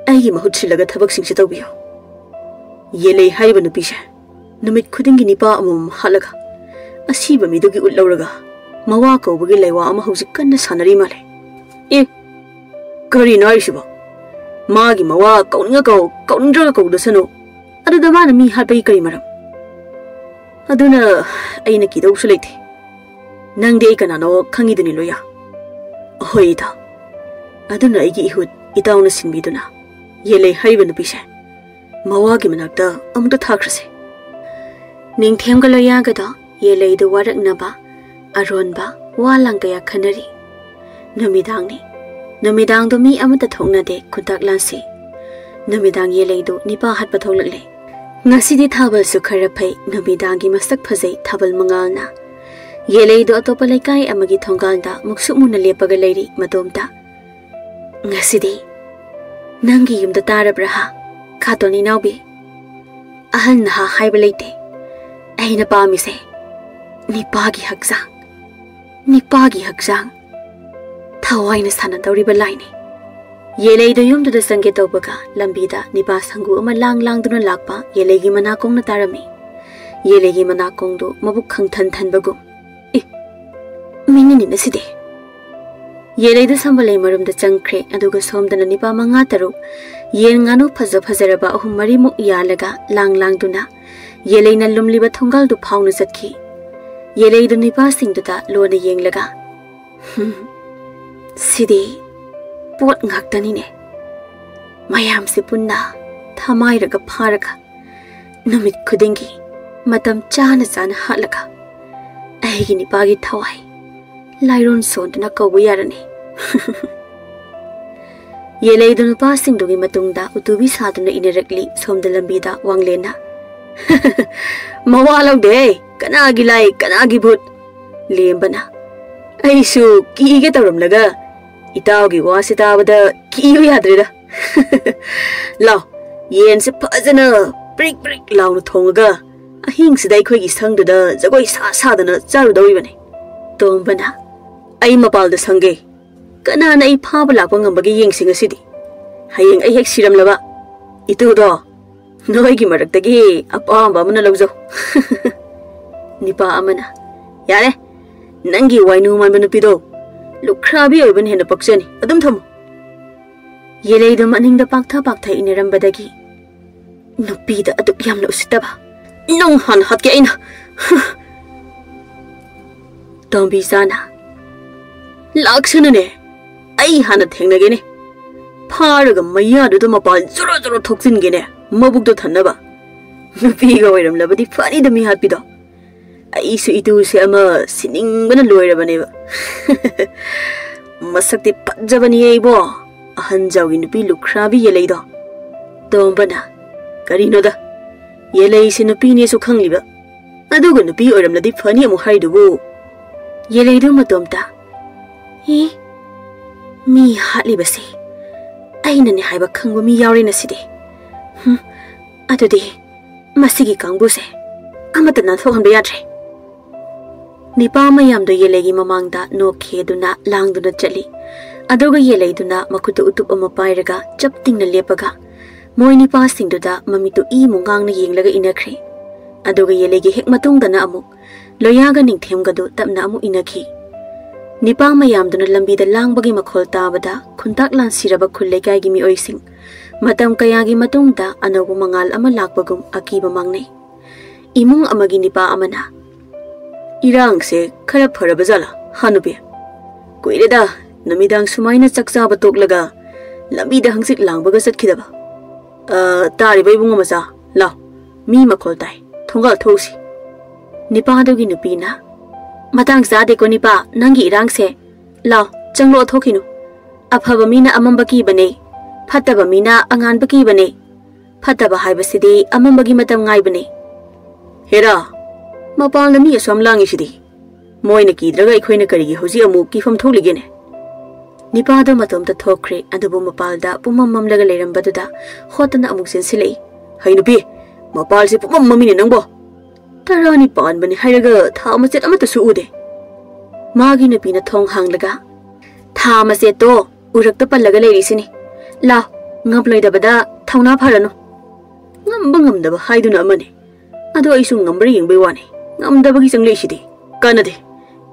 ꯑꯩꯒꯤ ꯃꯍꯨꯠ ꯁꯤꯜꯂꯒ ꯊꯕꯛꯁꯤꯡꯁꯦ ꯇꯧꯕꯤꯌꯨ꯫ ꯌꯦꯂꯩ ꯍꯥꯏꯔꯤꯕ ꯅꯨꯄꯤꯁꯦ ꯅꯨꯃꯤꯠ ꯈꯨꯗꯤꯡꯒꯤ ꯅꯤꯄꯥ ꯑꯃꯃꯝ ꯍꯥꯠꯂꯒ ꯑꯁꯤꯕ ꯃꯤꯗꯨꯒꯤ ꯎꯠ ꯂꯧꯔꯒ ꯃꯋꯥ ꯀꯧꯕꯒꯤ ꯂꯩꯋꯥ ꯑꯃ ꯍꯧꯖꯤꯛ ꯀꯟꯅ ꯁꯥꯟꯅꯔꯤ ꯃꯥꯜꯂꯦ꯫ ꯑꯦ, ꯀꯔꯤꯅꯣ ꯍꯥꯏꯔꯤꯁꯤꯕꯣ? ꯃꯥꯒꯤ ꯃꯋꯥ ꯀꯧꯅꯤꯡꯉ ꯀꯧ, ꯀꯧꯅꯤꯡꯗ꯭ꯔꯒ ꯀꯧꯗꯁꯅꯨ꯫ ꯑꯗꯨꯗ ꯃꯥꯅ ꯃꯤ ꯍꯥꯠꯄꯒꯤ ꯀꯔꯤ ꯃꯔꯝ? ꯑꯗꯨꯅ ꯑꯩꯅ ꯀꯤꯗꯧꯕꯁꯨ ꯂꯩꯇꯦ꯫ ꯅꯪꯗꯤ ꯑꯩ ꯀꯅꯥꯅꯣ ꯈꯪꯉꯤꯗꯨꯅꯤ ꯂꯣꯌꯥ꯫ ꯍꯣꯏ ꯏꯇꯥꯎ꯫ ꯑꯗꯨꯅ ꯑꯩꯒꯤ ꯏꯍꯨꯠ ꯏꯇꯥꯎꯅ ꯁꯤꯟꯕꯤꯗꯨꯅ ꯌꯦꯂꯩ ꯍꯥꯏꯔꯤꯕ ꯅꯨꯄꯤꯁꯦ ꯃꯋꯥꯒꯤ ꯃꯅꯥꯛꯇ ꯑꯃꯨꯛꯇ ꯊꯥꯈ꯭ꯔꯁꯦ꯫" ꯅꯤꯡꯊꯦꯝꯒ ꯂꯣꯌꯥꯒꯗꯣ ꯌꯦꯂꯩꯗꯨ ꯋꯥꯔꯛꯅꯕ ꯑꯔꯣꯟꯕ ꯋꯥ ꯂꯥꯡ ꯀꯌꯥ ꯈꯟꯅꯔꯤ꯫ ꯅꯨꯃꯤꯗꯥꯡꯅꯤ꯫ ꯅꯨꯃꯤꯗꯥꯡꯗꯣ ꯃꯤ ꯑꯃꯠꯇ ꯊꯣꯛꯅꯗꯦ ꯈꯨꯟꯇꯥꯛ ꯂꯥꯟꯁꯤ꯫ ꯅꯨꯃꯤꯗꯥꯡ ꯌꯦꯂꯩꯗꯨ ꯅꯤꯄꯥ ꯍꯥꯠꯄ ꯊꯣꯛꯂꯛꯂꯦ꯫ ꯉꯁꯤꯗꯤ ꯊꯥꯕꯜꯁꯨ ꯈꯔ ꯐꯩ, ꯅꯨꯃꯤꯗꯥꯡꯒꯤ ꯃꯁꯛ ꯐꯖꯩ ꯊꯥꯕꯜ ꯃꯉꯥꯜꯅ꯫ ꯌꯦꯂꯩꯗꯨ ꯑꯇꯣꯞꯄ ꯂꯩꯀꯥꯏ ꯑꯃꯒꯤ ꯊꯣꯡꯒꯥꯜꯗ ꯃꯨꯛꯁꯨꯛ ꯃꯨꯟꯅ ꯂꯦꯞꯄꯒ ꯂꯩꯔꯤ ꯃꯇꯣꯝꯇ꯫ "ꯉꯁꯤꯗꯤ ꯅꯪꯒꯤ ꯌꯨꯝꯗ ꯇꯥꯔꯕ꯭ꯔꯥ ꯍꯥ, ꯈꯥꯇꯣꯟ ꯏꯅꯥꯎꯕꯤ? ꯑꯍꯜ ꯅꯍꯥ ꯍꯥꯏꯕ ꯂꯩꯇꯦ꯫ ꯑꯩꯅ ꯄꯥꯝꯃꯤꯁꯦ ꯅꯤꯄꯥꯒꯤ ꯍꯛꯆꯥꯡ, ꯅꯤꯄꯥꯒꯤ ꯍꯛꯆꯥꯡ꯫ ꯊꯋꯥꯏꯅ ꯁꯥꯟꯅꯗꯧꯔꯤꯕ ꯂꯥꯏꯅꯤ꯫" ꯌꯦꯂꯩꯗꯨ ꯌꯨꯝꯗꯨꯗ ꯆꯪꯒꯦ ꯇꯧꯕꯒ ꯂꯝꯕꯤꯗ ꯅꯤꯄꯥ ꯁꯪꯒꯨ ꯑꯃ ꯂꯥꯡ ꯂꯥꯡꯗꯨꯅ ꯂꯥꯛꯄ ꯌꯦꯂꯩꯒꯤ ꯃꯅꯥꯀꯣꯡꯅ ꯇꯥꯔꯝꯃꯤ꯫ ꯌꯦꯂꯩꯒꯤ ꯃꯅꯥꯀꯣꯡꯗꯨ ꯃꯕꯨꯛ ꯈꯪꯊꯟ ꯊꯟꯕꯒꯨꯝ꯫ "ꯑꯦ, ꯃꯤꯅꯤꯅꯤ ꯁꯤꯗꯤ!" ꯌꯦꯂꯩꯗꯨ ꯁꯝꯕꯂꯩ ꯃꯔꯨꯝꯗ ꯆꯪꯈ꯭ꯔꯦ, ꯑꯗꯨꯒ ꯁꯣꯝꯗꯅ ꯅꯤꯄꯥ ꯃꯉꯥ ꯇꯔꯨꯛ ꯌꯦꯟ ꯉꯥꯅꯨ ꯐꯖ ꯐꯖꯔꯕ ꯑꯍꯨꯝ ꯃꯔꯤꯃꯨꯛ ꯌꯥꯜꯂꯒ ꯂꯥꯡ ꯂꯥꯡꯗꯨꯅ ꯌꯦꯂꯩꯅ ꯂꯨꯝꯂꯤꯕ ꯊꯣꯡꯒꯥꯜꯗꯨ ꯐꯥꯎꯅ ꯆꯠꯈꯤ꯫ ꯌꯦꯂꯩꯗꯨ ꯅꯤꯄꯥꯁꯤꯡꯗꯨꯗ ꯂꯣꯟꯅ ꯌꯦꯡꯂꯒ, "ꯍꯨꯝ, ꯁꯤꯗꯤ ꯄꯣꯠ ꯉꯥꯛꯇꯅꯤꯅꯦ꯫ ꯃꯌꯥꯝꯁꯦ ꯄꯨꯟꯅ ꯊꯃꯥꯏꯔꯒ ꯐꯥꯔꯒ ꯅꯨꯃꯤꯠ ꯈꯨꯗꯤꯡꯒꯤ ꯃꯇꯝ ꯆꯥꯅ ꯆꯥꯅ ꯍꯥꯠꯂꯒ ꯑꯩꯒꯤ ꯅꯤꯄꯥꯒꯤ ꯊꯋꯥꯏ ꯂꯥꯏꯔꯣꯟ ꯁꯣꯟꯗꯨꯅ ꯀꯧꯕ ꯌꯥꯔꯅꯤ꯫" ꯌꯦꯂꯩꯗꯨ ꯅꯨꯄꯥꯁꯤꯡꯗꯨꯒꯤ ꯃꯇꯨꯡꯗ ꯎꯇꯨꯕꯤ ꯁꯥꯗꯨꯅ ꯏꯟꯅꯔꯛꯂꯤ꯫ ꯁꯣꯝꯗ ꯂꯝꯕꯤꯗ ꯋꯥꯡꯂꯦꯟꯅ, "ꯃꯋꯥ ꯂꯧꯗꯦꯍꯦ, ꯀꯅꯥꯒꯤ ꯂꯥꯏ, ꯀꯅꯥꯒꯤ ꯚꯨꯠ?" ꯂꯦꯝꯕꯅ, "ꯑꯩꯁꯨ ꯀꯤꯒꯦ ꯇꯧꯔꯝꯂꯒ ꯏꯇꯥꯎꯒꯤ ꯋꯥꯁꯤ ꯇꯥꯕꯗ ꯀꯤꯌꯨ ꯌꯥꯗ꯭ꯔꯦꯗ꯫ ꯂꯥꯎ, ꯌꯦꯟꯁꯦ ꯐꯖꯅ ꯄ꯭ꯔꯤꯛ ꯄ꯭ꯔꯤꯛ ꯂꯥꯎꯅ ꯊꯣꯡꯉꯒ ꯑꯍꯤꯡꯁꯤꯗ ꯑꯩꯈꯣꯏꯒꯤ ꯁꯪꯗꯨꯗ ꯖꯒꯣꯏ ꯁꯥ ꯁꯥꯗꯅ ꯆꯥꯔꯨꯗꯧꯔꯤꯕꯅꯤ꯫" ꯇꯣꯝꯕꯅ, "ꯑꯩ ꯃꯄꯥꯜꯗ ꯁꯪꯒꯦ꯫ ꯀꯅꯥꯅ ꯑꯩ ꯐꯥꯕ ꯂꯥꯛꯄ ꯉꯝꯕꯒꯦ ꯌꯦꯡꯁꯤ ꯉꯁꯤꯗꯤ꯫ ꯍꯌꯦꯡ ꯑꯩ ꯍꯦꯛ ꯁꯤꯔꯝꯂꯕ, ꯏꯇꯨꯗꯣ, ꯅꯣꯏꯒꯤ ꯃꯔꯛꯇꯒꯤ ꯑꯄꯥꯝꯕ ꯑꯃꯅ ꯂꯧꯖꯧ꯫" ꯅꯤꯄꯥ ꯑꯃꯅ, "ꯌꯥꯔꯦ, ꯅꯪꯒꯤ ꯋꯥꯏꯅꯨ ꯃꯥꯟꯕ ꯅꯨꯄꯤꯗꯣ ꯂꯨꯈ꯭ꯔꯥꯕꯤ ꯑꯣꯏꯕꯅ ꯍꯦꯟꯅ ꯄꯛꯆꯅꯤ꯫ ꯑꯗꯨꯝ ꯊꯝꯃꯨ꯫" ꯌꯦꯂꯩꯗꯨ ꯃꯅꯤꯡꯗ ꯄꯥꯛꯊ ꯄꯥꯛꯊ ꯏꯟꯅꯔꯝꯕꯗꯒꯤ, "ꯅꯨꯄꯤꯗ ꯑꯗꯨꯛ ꯌꯥꯝꯅ ꯎꯁꯤꯠꯇꯕ꯫ ꯅꯪ ꯍꯥꯟꯅ ꯍꯥꯠꯀꯦ ꯑꯩꯅ꯫" ꯇꯣꯝꯕꯤꯆꯥꯅ, "ꯂꯥꯛꯁꯅꯨꯅꯦ, ꯑꯩ ꯍꯥꯟꯅ ꯊꯦꯡꯅꯒꯦꯅꯦ꯫ ꯐꯥꯔꯒ ꯃꯌꯥꯗꯨꯗ ꯃꯄꯥꯟ ꯖꯣꯔꯣ ꯖꯣꯔꯣ ꯊꯣꯛꯆꯤꯟꯒꯦꯅꯦ, ꯃꯕꯨꯛꯇꯣ ꯊꯟꯅꯕ꯫ ꯅꯨꯄꯤꯒ ꯑꯣꯏꯔꯝꯂꯕꯗꯤ ꯐꯅꯤꯗ ꯃꯤ ꯍꯥꯠꯄꯤꯗꯣ꯫ ꯑꯩꯁꯨ ꯏꯇꯨꯁꯦ ꯑꯃ ꯁꯤꯅꯤꯡꯕꯅ ꯂꯣꯏꯔꯕꯅꯦꯕ꯫" "ꯃꯁꯛꯇꯤ ꯐꯖꯕꯅꯤꯌꯦ ꯏꯕꯣ, ꯑꯍꯟ ꯖꯥꯎꯒꯤ ꯅꯨꯄꯤ ꯂꯨꯈ꯭ꯔꯥꯕꯤ ꯌꯦꯂꯩꯗꯣ꯫" ꯇꯣꯝꯕꯅ, "ꯀꯔꯤꯅꯣꯗ, ꯌꯦꯂꯩꯁꯦ ꯅꯨꯄꯤꯅꯦꯁꯨ ꯈꯪꯂꯤꯕ, ꯑꯗꯨꯒ ꯅꯨꯄꯤ ꯑꯣꯏꯔꯝꯂꯗꯤ ꯐꯅꯤ ꯑꯃꯨꯛ ꯍꯥꯏꯗꯨꯕꯨ?" ꯌꯦꯂꯩꯗꯨ ꯃꯇꯣꯝꯇ, "ꯏ, ꯃꯤ ꯍꯥꯠꯂꯤꯕꯁꯦ ꯑꯩꯅꯅꯦ ꯍꯥꯏꯕ ꯈꯪꯕ ꯃꯤ ꯌꯥꯎꯔꯦꯅ ꯁꯤꯗꯤ꯫ ꯍꯨꯝ, ꯑꯗꯨꯗꯤ ꯃꯁꯤꯒꯤ ꯀꯥꯡꯕꯨꯁꯦ ꯑꯃꯠꯇ ꯅꯥꯟꯊꯣꯛꯍꯟꯕ ꯌꯥꯗ꯭ꯔꯦ꯫" ꯅꯤꯄꯥ ꯃꯌꯥꯝꯗꯣ ꯌꯦꯂꯩꯒꯤ ꯃꯃꯥꯡꯗ ꯅꯣꯛꯈꯤ ꯑꯗꯨꯅ ꯂꯥꯡꯗꯨꯅ ꯆꯠꯂꯤ꯫ ꯑꯗꯨꯒ ꯌꯦꯂꯩꯗꯨꯅ ꯃꯈꯨꯠꯇ ꯎꯇꯨꯞ ꯑꯃ ꯄꯥꯏꯔꯒ ꯆꯞ ꯇꯤꯡꯅ ꯂꯦꯞꯄꯒ ꯃꯣꯏ ꯅꯤꯄꯥꯁꯤꯡꯗꯨꯗ ꯃꯃꯤꯠꯇꯨ ꯏ ꯃꯨꯉꯥꯡꯅ ꯌꯦꯡꯂꯒ ꯏꯟꯅꯈ꯭ꯔꯦ꯫ ꯑꯗꯨꯒ ꯌꯦꯂꯩꯒꯤ ꯍꯦꯛ ꯃꯇꯨꯡꯗꯅ ꯑꯃꯨꯛ ꯂꯣꯌꯥꯒ ꯅꯤꯡꯊꯦꯝꯒꯗꯨ ꯇꯞꯅ ꯑꯃꯨꯛ ꯏꯟꯅꯈꯤ꯫ ꯅꯤꯄꯥ ꯃꯌꯥꯝꯗꯨꯅ ꯂꯝꯕꯤꯗ ꯂꯥꯡꯕꯒꯤ ꯃꯈꯣꯜ ꯇꯥꯕꯗ ꯈꯨꯟꯇꯥꯛ ꯂꯥꯟꯁꯤꯔꯕ ꯈꯨꯜ ꯂꯩꯀꯥꯏꯒꯤ ꯃꯤꯑꯣꯏꯁꯤꯡ ꯃꯇꯝ ꯀꯌꯥꯒꯤ ꯃꯇꯨꯡꯗ ꯑꯅꯧꯕ ꯃꯉꯥꯜ ꯑꯃ ꯂꯥꯛꯄꯒꯨꯝ ꯑꯀꯤꯕ ꯃꯥꯡꯅꯩ꯫ ꯏꯃꯨꯡ ꯑꯃꯒꯤ ꯅꯤꯄꯥ ꯑꯃꯅ, "ꯏꯔꯥꯡꯁꯦ ꯈꯔ ꯐꯔꯕ ꯖꯥꯠꯂꯥ, ꯍꯥ ꯅꯨꯄꯤ? ꯀꯨꯏꯔꯦꯗ ꯅꯨꯃꯤꯗꯥꯡ ꯁꯨꯃꯥꯏꯅ ꯆꯥꯛ ꯆꯥꯕ ꯇꯣꯛꯂꯒ ꯂꯝꯕꯤꯗ ꯍꯪꯆꯤꯠ ꯂꯥꯡꯕꯒ ꯆꯠꯈꯤꯗꯕ꯫ ꯑ, ꯇꯥꯔꯤꯕ ꯏꯕꯨꯡꯉꯣ ꯃꯆꯥ, ꯂꯥꯎ, ꯃꯤ ꯃꯈꯣꯜ ꯇꯥꯏ, ꯊꯣꯡꯒꯥꯜ ꯊꯣꯛꯎꯁꯤ꯫" ꯅꯤꯄꯥꯗꯨꯒꯤ ꯅꯨꯄꯤꯅ, "ꯃꯇꯥꯡ ꯆꯥꯗꯦꯀꯣ ꯅꯤꯄꯥ, ꯅꯪꯒꯤ ꯏꯔꯥꯡꯁꯦ꯫ ꯂꯥꯎ, ꯆꯪꯂꯛꯑꯣ ꯊꯣꯛꯈꯤꯅꯨ꯫ ꯑꯐꯕ ꯃꯤꯅ ꯑꯃꯝꯕ ꯀꯤꯕꯅꯦ, ꯐꯠꯇꯕ ꯃꯤꯅ ꯑꯉꯥꯟꯕ ꯀꯤꯕꯅꯦ꯫ ꯐꯠꯇꯕ ꯍꯥꯏꯕꯁꯤꯗꯤ ꯑꯃꯝꯕꯒꯤ ꯃꯇꯝ ꯉꯥꯏꯕꯅꯤ꯫ ꯍꯦꯔꯥ, ꯃꯄꯥꯜꯗ ꯃꯤ ꯑꯁꯨꯛ ꯌꯥꯝ ꯂꯥꯡꯉꯤꯁꯤꯗꯤ꯫ ꯃꯣꯏꯅ ꯀꯤꯗ꯭ꯔꯒ ꯑꯩꯈꯣꯏꯅ ꯀꯔꯤꯒꯤ ꯍꯧꯖꯤꯛ ꯑꯃꯨꯛ ꯀꯤꯐꯝ ꯊꯣꯛꯂꯤꯒꯦꯅꯦ? ꯅꯤꯄꯥꯗꯣ ꯃꯇꯣꯝꯇ ꯊꯣꯛꯈ꯭ꯔꯦ, ꯑꯗꯨꯕꯨ ꯃꯄꯥꯜꯗ ꯄꯨꯝꯃꯝ ꯃꯝꯂꯒ ꯂꯩꯔꯝꯕꯗꯨꯗ ꯍꯣꯠꯇꯅ ꯑꯃꯨꯛ ꯆꯦꯟꯁꯤꯜꯂꯛꯏ꯫ "ꯍꯩ ꯅꯨꯄꯤ, ꯃꯄꯥꯜꯁꯤ ꯄꯨꯝꯃꯝ ꯃꯝꯃꯤꯅꯦ ꯅꯪꯕꯣ꯫ ꯇꯔꯥꯅꯤ ꯄꯥꯟꯕꯅꯤ ꯍꯥꯏꯔꯒ ꯊꯥ ꯃꯆꯦꯠ ꯑꯃꯠꯇꯁꯨ ꯎꯗꯦ꯫" ꯃꯥꯒꯤ ꯅꯨꯄꯤꯅ ꯊꯣꯡ ꯍꯥꯡꯂꯒ, "ꯊꯥ ꯃꯆꯦꯠꯇꯣ ꯎꯔꯛꯇ ꯄꯜꯂꯒ ꯂꯩꯔꯤꯁꯤꯅꯤ꯫ ꯂꯥꯎ, ꯉꯝꯂꯣꯏꯗꯕꯗ ꯊꯧꯅꯥ ꯐꯔꯅꯨ꯫" ꯉꯝꯕ ꯉꯝꯗꯕ ꯍꯥꯏꯗꯨꯅ ꯑꯃꯅꯤ꯫ ꯑꯗꯣ ꯑꯩꯁꯨ ꯉꯝꯕ꯭ꯔꯥ ꯌꯦꯡꯕꯩ ꯋꯥꯅꯤ꯫ ꯉꯝꯗꯕꯒꯤ ꯆꯪꯂꯛꯏꯁꯤꯗꯤ꯫ ꯀꯥꯟꯅꯗꯦ꯫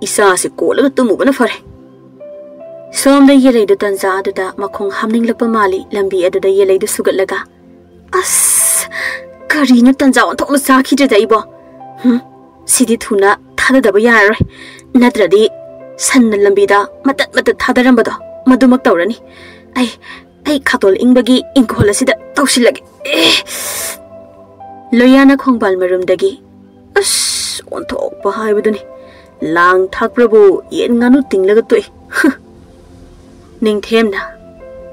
ꯏꯁꯥꯁꯦ ꯀꯣꯜꯂꯒ ꯇꯨꯝꯃꯨꯕꯅ ꯐꯔꯦ꯫ ꯁꯣꯝꯗ ꯌꯦꯜꯂꯩꯗꯨ ꯇꯟꯖꯥ ꯑꯗꯨꯗ ꯃꯈꯣꯡ ꯍꯥꯝꯅꯤꯡꯂꯛꯄ ꯃꯥꯜꯂꯤ꯫ ꯂꯝꯕꯤ ꯑꯗꯨꯗ ꯌꯦꯜꯂꯩꯗꯨ ꯁꯨꯒꯠꯂꯒ, "ꯑꯁ, ꯀꯔꯤꯅꯣ ꯇꯟꯖꯥ ꯑꯣꯟꯊꯣꯛꯅ ꯆꯥꯈꯤꯗ꯭ꯔꯦꯗ ꯑꯩꯕꯣ꯫ ꯍꯨꯝ, ꯁꯤꯗꯤ ꯊꯨꯅ ꯊꯥꯗꯗꯕ ꯌꯥꯔꯔꯣꯏ꯫ ꯅꯠꯇ꯭ꯔꯗꯤ ꯁꯟꯅ ꯂꯝꯕꯤꯗ ꯃꯇꯠ ꯃꯇꯠ ꯊꯥꯗꯔꯝꯕꯗꯣ ꯃꯗꯨꯃꯛ ꯇꯧꯔꯅꯤ꯫ ꯑꯩ, ꯑꯩ ꯈꯥꯇꯣꯜ ꯏꯪꯕꯒꯤ ꯏꯪꯈꯣꯜ ꯑꯁꯤꯗ ꯇꯧꯁꯤꯜꯂꯒꯦ꯫" ꯑꯦ! ꯂꯣꯌꯥꯅ ꯈꯣꯡꯕꯥꯜ ꯃꯔꯨꯝꯗꯒꯤ, "ꯑꯁ, ꯑꯣꯟꯊꯣꯛꯄ ꯍꯥꯏꯕꯗꯨꯅꯤ꯫ ꯂꯥꯡ ꯊꯥꯛꯄ꯭ꯔꯕꯨ ꯌꯦꯟ ꯉꯥꯅꯨ ꯇꯤꯡꯂꯒ ꯇꯣꯛꯏ꯫" ꯍ! ꯅꯤꯡꯊꯦꯝꯅ,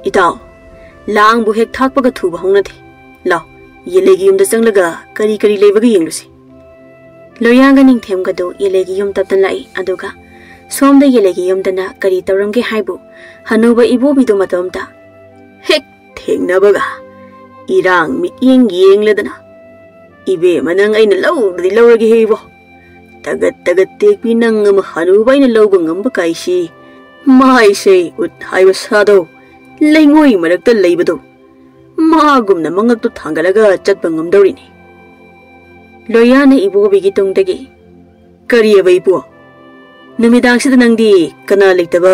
"ꯏꯇꯥꯎ, ꯂꯥꯡꯕꯨ ꯍꯦꯛ ꯊꯥꯛꯄꯒ ꯊꯨꯕ ꯍꯧꯅꯗꯦ꯫ ꯂꯥꯎ, ꯌꯦꯜꯂꯩꯒꯤ ꯌꯨꯝꯗ ꯆꯪꯂꯒ ꯀꯔꯤ ꯀꯔꯤ ꯂꯩꯕꯒꯦ ꯌꯦꯡꯂꯨꯁꯤ꯫" ꯂꯣꯌꯥꯒ ꯅꯤꯡꯊꯦꯝꯒꯗꯨ ꯌꯦꯜꯂꯩꯒꯤ ꯌꯨꯝ ꯇꯞꯇꯅ ꯂꯥꯛꯏ꯫ ꯑꯗꯨꯒ ꯁꯣꯝꯗ ꯌꯦꯜꯂꯩꯒꯤ ꯌꯨꯝꯗꯅ ꯀꯔꯤ ꯇꯧꯔꯝꯒꯦ ꯍꯥꯏꯕꯨ, ꯍꯅꯨꯕ ꯏꯕꯣꯕꯤꯗꯨ ꯃꯇꯣꯝꯇ ꯍꯦꯛ ꯊꯦꯡꯅꯕꯒ ꯏꯔꯥꯡ ꯃꯤꯠꯌꯦꯡ ꯌꯦꯡꯂꯗꯅ, "ꯏꯕꯦꯝꯃ, ꯅꯪ ꯑꯩꯅ ꯂꯧꯔꯗꯤ ꯂꯧꯔꯒꯦ ꯍꯦ ꯏꯕꯣ꯫ ꯇꯒꯠ ꯇꯒꯠ ꯇꯦꯛꯄꯤ ꯅꯪ ꯑꯃ ꯍꯅꯨꯕ ꯑꯩꯅ ꯂꯧꯕ ꯉꯝꯕ ꯀꯥꯏꯁꯤ, ꯃꯥꯏꯁꯦ ꯎꯠ ꯍꯥꯏꯕ ꯁꯥꯗꯧ, ꯂꯩꯉꯣꯏ ꯃꯔꯛꯇ ꯂꯩꯕꯗꯣ, ꯃꯥꯒꯨꯝꯅ ꯃꯉꯛꯇꯣ ꯊꯥꯡꯒꯠꯂꯒ ꯆꯠꯄ ꯉꯝꯗꯧꯔꯤꯅꯤ꯫" ꯂꯣꯌꯥꯅ ꯏꯕꯣꯕꯤꯒꯤ ꯇꯨꯡꯗꯒꯤ, "ꯀꯔꯤꯑꯕ ꯏꯄꯨ? ꯅꯨꯃꯤꯗꯥꯡꯁꯤꯗ ꯅꯪꯗꯤ ꯀꯅꯥ ꯂꯩꯇꯕ,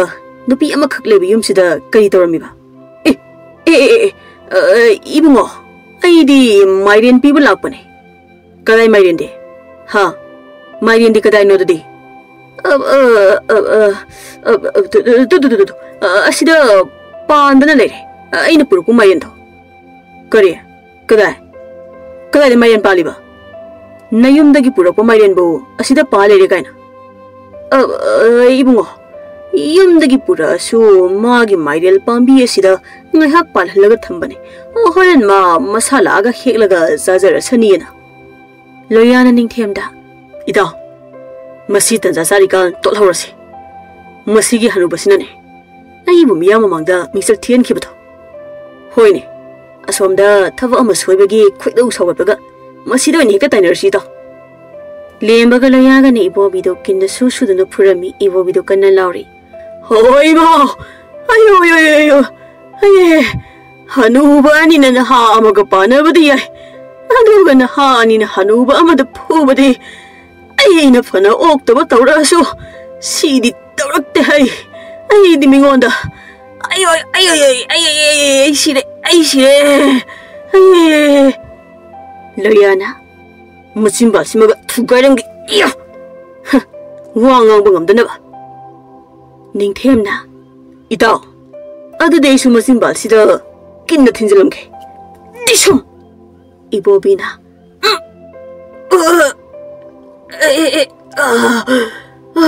ꯅꯨꯄꯤ ꯑꯃꯈꯛ ꯂꯩꯕ ꯌꯨꯝꯁꯤꯗ ꯀꯔꯤ ꯇꯧꯔꯝꯃꯤꯕ?" "ꯑꯦ, ꯑꯦ, ꯑꯦ, ꯑꯦ, ꯑ, ꯏꯕꯨꯡꯉꯣ, ꯑꯩꯗꯤ ꯃꯥꯏꯔꯦꯟ ꯄꯤꯕ ꯂꯥꯛꯄꯅꯦ꯫" "ꯀꯗꯥꯏ ꯃꯥꯏꯔꯦꯟꯗꯤ? ꯍꯥ? ꯃꯥꯏꯔꯦꯟꯗꯤ ꯀꯗꯥꯏꯅꯣ ꯑꯗꯨꯗꯤ?" "ꯑ, ꯑ, ꯑ, ꯑ, ꯑ, ꯑ, ꯇꯨ, ꯇꯨ, ꯇꯨ, ꯇꯨ, ꯇꯨ, ꯇꯨ, ꯑ, ꯑꯁꯤꯗ ꯄꯥꯟꯗꯅ ꯂꯩꯔꯦ꯫ ꯑ, ꯑꯩꯅ ꯄꯨꯔꯛꯄ ꯃꯥꯏꯔꯦꯟꯗꯣ꯫" "ꯀꯔꯤ? ꯀꯗꯥꯏ? ꯀꯗꯥꯏꯗ ꯃꯥꯏꯔꯦꯟ ꯄꯥꯜꯂꯤꯕ? ꯅꯌꯨꯝꯗꯒꯤ ꯄꯨꯔꯛꯄ ꯃꯥꯏꯔꯦꯟꯕꯨ ꯑꯁꯤꯗ ꯄꯥꯜ ꯂꯩꯔꯦ ꯀꯥꯏꯅ?" "ꯑ, ꯑ, ꯏꯕꯨꯡꯉꯣ, ꯌꯨꯝꯗꯒꯤ ꯄꯨꯔꯛꯑꯁꯨ ꯃꯥꯒꯤ ꯃꯥꯏꯔꯦꯜ ꯄꯥꯝꯕꯤ ꯑꯁꯤꯗ ꯉꯥꯏꯍꯥꯛ ꯄꯥꯜꯍꯜꯂꯒ ꯊꯝꯕꯅꯦ꯫ ꯑꯣ, ꯍꯣꯔꯦꯟ ꯃꯥ ꯃꯁꯥ ꯂꯥꯛꯑꯒ ꯍꯦꯛꯂꯒ ꯆꯥꯖꯔꯁꯅꯤꯅ꯫ ꯂꯣꯌꯥꯅ ꯅꯤꯡꯊꯦꯝꯗ, "ꯏꯇꯥꯎ, ꯃꯁꯤ ꯇꯟꯖꯥ ꯆꯥꯔꯤꯀꯥꯟ ꯇꯣꯠꯍꯧꯔꯁꯤ꯫ ꯃꯁꯤꯒꯤ ꯍꯅꯨꯕꯁꯤꯅꯅꯦ ꯑꯩꯕꯨ ꯃꯤꯌꯥꯝ ꯃꯃꯥꯡꯗ ꯃꯤꯡꯆꯠ ꯊꯤꯍꯟꯈꯤꯕꯗꯣ꯫ ꯍꯣꯏꯅꯦ, ꯑꯁꯣꯝꯗ ꯊꯕꯛ ꯑꯃ ꯁꯣꯏꯕꯒꯤ ꯈꯣꯏꯗꯧ ꯁꯥꯎꯒꯠꯄꯒ ꯃꯁꯤꯗ ꯑꯣꯏꯅ ꯍꯦꯛꯇ ꯇꯥꯏꯅꯔꯁꯤ, ꯏꯇꯥꯎ꯫" ꯂꯦꯝꯕꯒ ꯂꯣꯌꯥꯒꯅ ꯏꯕꯣꯕꯤꯗꯣ ꯀꯤꯟꯗ ꯁꯨ ꯁꯨꯗꯨꯅ ꯐꯨꯔꯝꯃꯤ꯫ ꯏꯕꯣꯕꯤꯗꯣ ꯀꯟꯅ ꯂꯥꯎꯔꯤ, "ꯍꯣꯏ ꯏꯃꯥ! ꯑꯌꯣ, ꯑꯌꯣ, ꯑꯌꯣ, ꯑꯌꯣ! ꯑꯌꯦ! ꯍꯅꯨꯕ ꯑꯅꯤꯅ ꯅꯍꯥ ꯑꯃꯒ ꯄꯥꯟꯅꯕꯗꯤ ꯌꯥꯏ, ꯑꯗꯨꯒ ꯅꯍꯥ ꯑꯅꯤꯅ ꯍꯅꯨꯕ ꯑꯃꯗ ꯐꯨꯕꯗꯤ ꯑꯩꯅ ꯐꯅ ꯑꯣꯛꯇꯕ ꯇꯧꯔꯛꯑꯁꯨ ꯁꯤꯗꯤ ꯇꯧꯔꯛꯇꯦ ꯍꯩ꯫ ꯑꯩꯗꯤ ꯃꯤꯉꯣꯟꯗ ꯑꯩ, ꯑꯩ, ꯑꯩ, ꯑꯩ, ꯑꯩ, ꯑꯩ, ꯑꯩ, ꯑꯩ ꯁꯤꯔꯦ, ꯑꯩ ꯁꯤꯔꯦ, ꯑꯩ꯫" ꯂꯣꯌꯥꯅ, "ꯃꯆꯤꯟꯕꯥꯜꯁꯤꯃꯒ ꯊꯨꯒꯥꯏꯔꯝꯒꯦ, ꯏꯌꯥ! ꯍ, ꯋꯥ ꯉꯥꯡꯕ ꯉꯝꯗꯅꯕ꯫" ꯅꯤꯡꯊꯦꯝꯅ, "ꯏꯇꯥꯎ, ꯑꯗꯨꯗꯤ ꯑꯩꯁꯨ ꯃꯆꯤꯟꯕꯥꯜꯁꯤꯗ ꯀꯤꯟꯅ ꯊꯤꯟꯖꯤꯜꯂꯝꯒꯦ꯫ ꯗꯤꯁꯨꯝ!" ꯏꯕꯣꯕꯤꯅ, "ꯎꯝ, ꯑ, ꯑꯦ, ꯑꯦ, ꯑꯦ, ꯑ, ꯑ,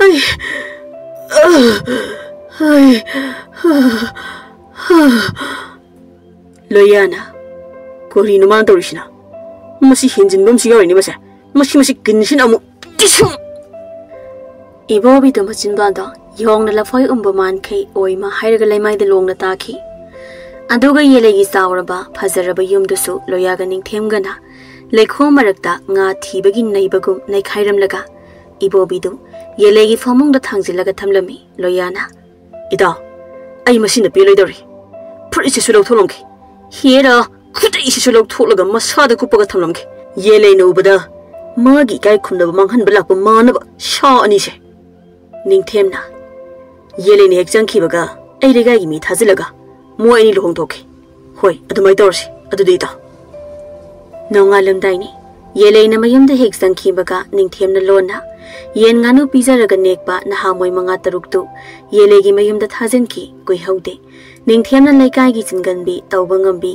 ꯑꯩ, ꯑ, ꯑꯩ, ꯑ, ꯑ꯫" ꯂꯣꯌꯥꯅ, "ꯀꯔꯤꯅꯣ ꯃꯥꯅ ꯇꯧꯔꯤꯁꯤꯅ? ꯃꯁꯤ ꯍꯦꯟꯖꯤꯟꯕ ꯑꯃꯁꯨ ꯌꯥꯎꯔꯤꯅꯦ ꯃꯁꯦ꯫ ꯃꯁꯤ, ꯃꯁꯤ ꯀꯤꯟꯁꯤꯅ ꯑꯃꯨꯛ ꯇꯤꯁꯨꯝ!" ꯏꯕꯣꯕꯤꯗꯨ ꯃꯆꯤꯟꯕꯥꯜꯗꯣ ꯌꯣꯡꯅ ꯂꯐꯣꯏ ꯎꯝꯕ ꯃꯥꯟꯈꯩ ꯑꯣꯏꯃ ꯍꯥꯏꯔꯒ ꯂꯩꯃꯥꯏꯗ ꯂꯣꯡꯅ ꯇꯥꯈꯤ꯫ ꯑꯗꯨꯒ ꯌꯦꯂꯩꯒꯤ ꯆꯥꯎꯔꯕ, ꯐꯖꯔꯕ ꯌꯨꯝꯗꯨꯁꯨ ꯂꯣꯌꯥꯒ ꯅꯤꯡꯊꯦꯝꯒꯅ ꯂꯩꯈꯣꯝ ꯃꯔꯛꯇ ꯉꯥ ꯊꯤꯕꯒꯤ ꯅꯩꯕꯒꯨꯝ ꯅꯩꯈꯥꯏꯔꯝꯂꯒ ꯏꯕꯣꯕꯤꯗꯨ ꯌꯦꯂꯩꯒꯤ ꯐꯃꯨꯡꯗ ꯊꯥꯡꯖꯤꯜꯂꯒ ꯊꯝꯂꯝꯃꯤ꯫ ꯂꯣꯌꯥꯅ, "ꯏꯇꯥꯎ, ꯑꯩ ꯃꯁꯤꯅ ꯄꯦꯜꯂꯣꯏꯗꯧꯔꯤ꯫ ꯐꯨꯔꯤꯠꯁꯤꯁꯨ ꯂꯧꯊꯣꯛꯂꯝꯈꯤ꯫ ꯍꯦꯔꯥ, ꯈꯨꯗꯩꯁꯤꯁꯨ ꯂꯧꯊꯣꯛꯂꯒ ꯃꯁꯥꯗ ꯀꯨꯞꯄꯒ ꯊꯝꯂꯝꯈꯤ꯫ ꯌꯦꯂꯩꯅ ꯎꯕꯗ ꯃꯥꯒꯤ ꯏꯀꯥꯏ ꯈꯨꯝꯅꯕ ꯃꯥꯡꯍꯟꯕ ꯂꯥꯛꯄ ꯃꯥꯟꯅꯕ ꯁꯥ ꯑꯅꯤꯁꯦ꯫" ꯅꯤꯡꯊꯦꯝꯅ, "ꯌꯦꯂꯩꯅ ꯍꯦꯛ ꯆꯪꯈꯤꯕꯒ ꯑꯩ ꯂꯩꯀꯥꯏꯒꯤ ꯃꯤ ꯊꯥꯖꯤꯜꯂꯒ ꯃꯣꯏ ꯑꯅꯤ ꯂꯨꯍꯣꯡꯊꯣꯛꯈꯤ꯫ ꯍꯣꯏ, ꯑꯗꯨꯃꯥꯏꯅ ꯇꯧꯔꯁꯤ꯫ ꯑꯗꯨꯗꯤ ꯏꯇꯥꯎ꯫" ꯅꯣꯡꯉꯥꯜꯂꯝꯗꯥꯏꯅꯤ꯫ ꯌꯦꯂꯩꯅ ꯃꯌꯨꯝꯗ ꯍꯦꯛ ꯆꯪꯈꯤꯕꯒ ꯅꯤꯡꯊꯦꯝꯅ ꯂꯣꯟꯅ ꯌꯦꯟ ꯉꯥꯅꯨ ꯄꯤꯖꯔꯒ ꯅꯦꯛꯄ ꯅꯍꯥ ꯃꯣꯏ ꯃꯉꯥ ꯇꯔꯨꯛꯇꯨ ꯌꯦꯂꯩꯒꯤ ꯃꯌꯨꯝꯗ ꯊꯥꯖꯤꯟꯈꯤ꯫ ꯀꯨꯏꯍꯧꯗꯦ꯫ ꯅꯤꯡꯊꯦꯝꯅ ꯂꯩꯀꯥꯏꯒꯤ ꯆꯤꯡꯒꯟꯕꯤ, ꯇꯧꯕ ꯉꯝꯕꯤ,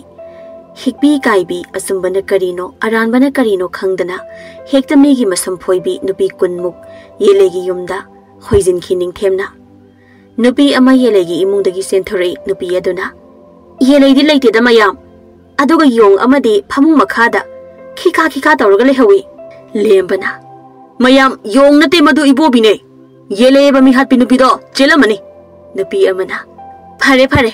ꯍꯤꯛꯄꯤ ꯀꯥꯏꯕꯤ, ꯑꯆꯨꯝꯕꯅ ꯀꯔꯤꯅꯣ, ꯑꯔꯥꯟꯕꯅ ꯀꯔꯤꯅꯣ ꯈꯪꯗꯅ ꯍꯦꯛꯇ ꯃꯤꯒꯤ ꯃꯁꯝ ꯐꯣꯏꯕꯤ ꯅꯨꯄꯤ ꯀꯨꯟꯃꯨꯛ ꯌꯦꯂꯩꯒꯤ ꯌꯨꯝꯗ ꯍꯣꯏꯖꯤꯟꯈꯤ ꯅꯤꯡꯊꯦꯝꯅ꯫ ꯅꯨꯄꯤ ꯑꯃ ꯌꯦꯂꯩꯒꯤ ꯏꯃꯨꯡꯗꯒꯤ ꯆꯦꯟꯊꯣꯔꯛꯏ꯫ ꯅꯨꯄꯤ ꯑꯗꯨꯅ, "ꯌꯦꯂꯩꯗꯤ ꯂꯩꯇꯦꯗ ꯃꯌꯥꯝ, ꯑꯗꯨꯒ ꯌꯣꯡ ꯑꯃꯗꯤ ꯐꯃꯨꯡ ꯃꯈꯥꯗ ꯈꯤꯈꯥ ꯈꯤꯈꯥ ꯇꯧꯔꯒ ꯂꯩꯍꯧꯏ꯫" ꯂꯦꯝꯕꯅ, "ꯃꯌꯥꯝ, ꯌꯣꯡ ꯅꯠꯇꯦ, ꯃꯗꯨ ꯏꯕꯣꯕꯤꯅꯦ꯫ ꯌꯦꯂꯩ ꯍꯥꯏꯕ ꯃꯤꯍꯥꯠꯄꯤ ꯅꯨꯄꯤꯗꯣ ꯆꯦꯜꯂꯝꯃꯅꯤ꯫" ꯅꯨꯄꯤ ꯑꯃꯅ, "ꯐꯔꯦ ꯐꯔꯦ,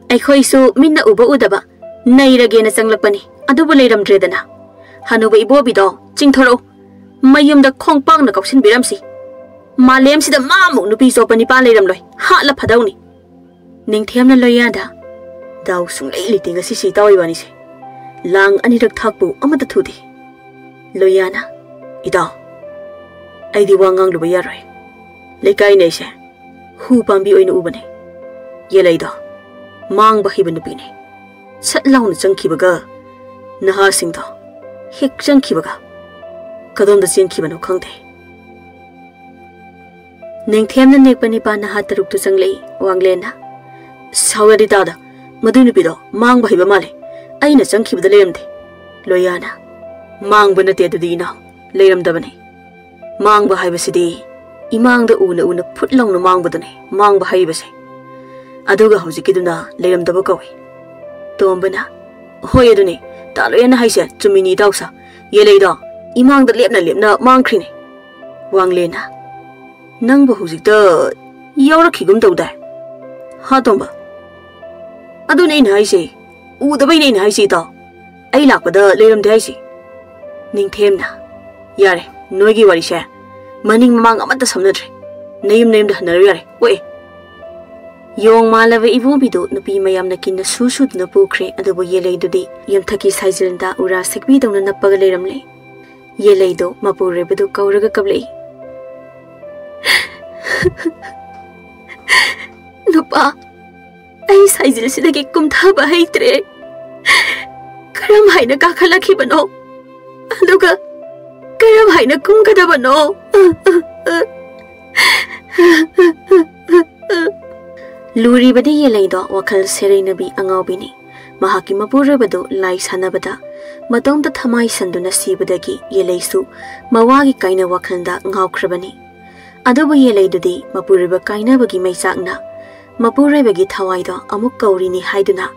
ꯑꯩꯈꯣꯏꯁꯨ ꯃꯤꯠꯅ ꯎꯕ ꯎꯗꯕ ꯅꯩꯔꯒꯦꯅ ꯆꯪꯂꯛꯄꯅꯤ, ꯑꯗꯨꯕꯨ ꯂꯩꯔꯝꯗ꯭ꯔꯦꯗꯅ꯫ ꯍꯅꯨꯕ ꯏꯕꯣꯕꯤꯗꯣ ꯆꯤꯡꯊꯣꯔꯛꯎ, ꯃꯌꯨꯝꯗ ꯈꯣꯡꯄꯥꯛꯅ ꯀꯥꯎꯁꯤꯟꯕꯤꯔꯝꯁꯤ꯫ ꯃꯥꯂꯦꯝꯁꯤꯗ ꯃꯥꯃꯨꯛ ꯅꯨꯄꯤ ꯆꯣꯞꯄ ꯅꯤꯄꯥ ꯂꯩꯔꯝꯂꯣꯏ, ꯍꯥꯠꯂ ꯐꯗꯧꯅꯤ꯫" ꯅꯤꯡꯊꯦꯝꯅ ꯂꯣꯌꯥꯗ, "ꯗꯥꯎ ꯁꯨꯡꯂꯩ ꯂꯩꯇꯦ ꯉꯁꯤꯁꯤ ꯏꯇꯥꯎ ꯏꯕꯥꯅꯤꯁꯦ꯫ ꯂꯥꯡ ꯑꯅꯤꯔꯛ ꯊꯥꯛꯄꯨ ꯑꯃꯠꯇ ꯊꯨꯗꯦ꯫" ꯂꯣꯌꯥꯅ, "ꯏꯇꯥꯎ, ꯑꯩꯗꯤ ꯋꯥ ꯉꯥꯡꯂꯨꯕ ꯌꯥꯔꯣꯏ꯫ ꯂꯩꯀꯥꯏꯅ ꯑꯩꯁꯦ ꯍꯨ ꯄꯥꯝꯕꯤ ꯑꯣꯏꯅ ꯎꯕꯅꯦ꯫ ꯌꯦꯂꯩꯗꯣ ꯃꯥꯡꯕ ꯍꯩꯕ ꯅꯨꯄꯤꯅꯦ꯫ ꯁꯠ ꯂꯥꯎꯅ ꯆꯪꯈꯤꯕꯒ ꯅꯍꯥꯁꯤꯡꯗꯣ ꯍꯦꯛ ꯆꯪꯈꯤꯕꯒ ꯀꯗꯣꯝꯗ ꯆꯦꯟꯈꯤꯕꯅꯣ ꯈꯪꯗꯦ꯫" ꯅꯤꯡꯊꯦꯝꯅ ꯅꯦꯛꯄ ꯅꯤꯄꯥ ꯅꯍꯥ ꯇꯔꯨꯛꯇꯨ ꯆꯪꯂꯛꯏ꯫ ꯋꯥꯡꯂꯦꯟꯅ, "ꯁꯥꯎ ꯌꯥꯗꯦ ꯇꯥꯗ, ꯃꯗꯨꯏ ꯅꯨꯄꯤꯗꯣ ꯃꯥꯡꯕ ꯍꯩꯕ ꯃꯥꯜꯂꯦ꯫ ꯑꯩꯅ ꯆꯪꯈꯤꯕꯗ ꯂꯩꯔꯝꯗꯦ꯫" ꯂꯣꯌꯥꯅ, "ꯃꯥꯡꯕ ꯅꯠꯇꯦ ꯑꯗꯨꯗꯤ ꯏꯅꯥꯎ, ꯂꯩꯔꯝꯗꯕꯅꯤ꯫ ꯃꯥꯡꯕ ꯍꯥꯏꯕꯁꯤꯗꯤ ꯏꯃꯥꯡꯗ ꯎꯅ ꯎꯅ ꯐꯨꯠ ꯂꯥꯎꯅ ꯃꯥꯡꯕꯗꯨꯅꯤ ꯃꯥꯡꯕ ꯍꯥꯏꯔꯤꯕꯁꯦ꯫ ꯑꯗꯨꯒ ꯍꯧꯖꯤꯛꯀꯤꯗꯨꯅ ꯂꯩꯔꯝꯗꯕ ꯀꯧꯏ꯫" ꯇꯣꯝꯕꯅ, "ꯍꯣꯏ ꯑꯗꯨꯅꯤ, ꯇꯥ ꯂꯣꯌꯥꯅ ꯍꯥꯏꯁꯦ ꯆꯨꯝꯃꯤꯅꯤ ꯏꯇꯥꯎꯁꯥ꯫ ꯌꯦꯂꯩꯗꯣ ꯏꯃꯥꯡꯗ ꯂꯦꯞꯅ ꯂꯦꯞꯅ ꯃꯥꯡꯈ꯭ꯔꯤꯅꯤ꯫" ꯋꯥꯡꯂꯦꯟꯅ, "ꯅꯪꯕꯨ ꯍꯧꯖꯤꯛꯇ ꯌꯥꯎꯔꯛꯈꯤꯒꯨꯝ ꯇꯧꯗꯥꯏ?" "ꯍꯥ ꯇꯣꯝꯕ?" "ꯑꯗꯨꯅꯦ ꯑꯩꯅ ꯍꯥꯏꯁꯦ, ꯎꯗꯕꯩꯅꯦ ꯑꯩꯅ ꯍꯥꯏꯁꯦ ꯏꯇꯥꯎ꯫ ꯑꯩ ꯂꯥꯛꯄꯗ ꯂꯩꯔꯝꯗꯦ ꯍꯥꯏꯁꯦ꯫" ꯅꯤꯡꯊꯦꯝꯅ, "ꯌꯥꯔꯦ, ꯅꯣꯏꯒꯤ ꯋꯥꯔꯤꯁꯦ ꯃꯅꯤꯡ ꯃꯃꯥꯡ ꯑꯃꯠꯇ ꯁꯝꯅꯗ꯭ꯔꯦ꯫ ꯅꯌꯨꯝ ꯅꯌꯨꯝꯗ ꯍꯟꯅꯔꯨ ꯌꯥꯔꯦ, ꯑꯣꯛꯑꯦ꯫" ꯌꯣꯡ ꯃꯥꯜꯂꯕ ꯏꯕꯣꯕꯤꯗꯨ ꯅꯨꯄꯤ ꯃꯌꯥꯝꯅ ꯀꯤꯟꯅ ꯁꯨ ꯁꯨꯗꯨꯅ ꯄꯨꯈ꯭ꯔꯦ꯫ ꯑꯗꯨꯕꯨ ꯌꯦꯂꯩꯗꯨꯗꯤ ꯌꯨꯝꯊꯛꯀꯤ ꯁꯥꯏꯖꯤꯜꯗ ꯎꯔꯥ ꯁꯦꯛꯄꯤꯗꯧꯅ ꯅꯞꯄꯒ ꯂꯩꯔꯝꯂꯦ꯫ ꯌꯦꯂꯩꯗꯨ ꯃꯄꯨꯔꯣꯏꯕꯗꯨ ꯀꯧꯔꯒ ꯀꯞꯂꯛꯏ꯫ "ꯅꯨꯄꯥ, ꯑꯩ ꯁꯥꯏꯖꯤꯜꯁꯤꯗꯒꯤ ꯀꯨꯝꯊꯕ ꯍꯩꯇ꯭ꯔꯦ꯫ ꯀꯔꯝ ꯍꯥꯏꯅ ꯀꯥꯈꯠꯂꯛꯈꯤꯕꯅꯣ? ꯑꯗꯨꯒ ꯀꯔꯝ ꯍꯥꯏꯅ ꯀꯨꯝꯒꯗꯕꯅꯣ?" ꯂꯨꯔꯤꯕꯗꯤ ꯌꯦꯂꯩꯗꯣ ꯋꯥꯈꯜ ꯁꯦꯔꯩꯅꯕꯤ ꯑꯉꯥꯎꯕꯤꯅꯤ꯫ ꯃꯍꯥꯛꯀꯤ ꯃꯄꯨꯔꯣꯏꯕꯗꯨ ꯂꯥꯏ ꯁꯥꯟꯅꯕꯗ ꯃꯇꯣꯝꯇ ꯊꯃꯥꯏ ꯁꯟꯗꯨꯅ ꯁꯤꯕꯗꯒꯤ ꯌꯦꯂꯩꯁꯨ ꯃꯋꯥꯒꯤ ꯀꯥꯏꯅ ꯋꯥꯈꯜꯗ ꯉꯥꯎꯈ꯭ꯔꯕꯅꯤ꯫ ꯑꯗꯨꯕꯨ ꯌꯦꯂꯩꯗꯨꯗꯤ ꯃꯄꯨꯔꯣꯏꯕ ꯀꯥꯏꯅꯕꯒꯤ ꯃꯩꯆꯥꯛꯅ ꯃꯄꯨꯔꯣꯏꯕꯒꯤ ꯊꯋꯥꯏꯗꯣ ꯑꯃꯨꯛ ꯀꯧꯔꯤꯅꯤ ꯍꯥꯏꯗꯨꯅ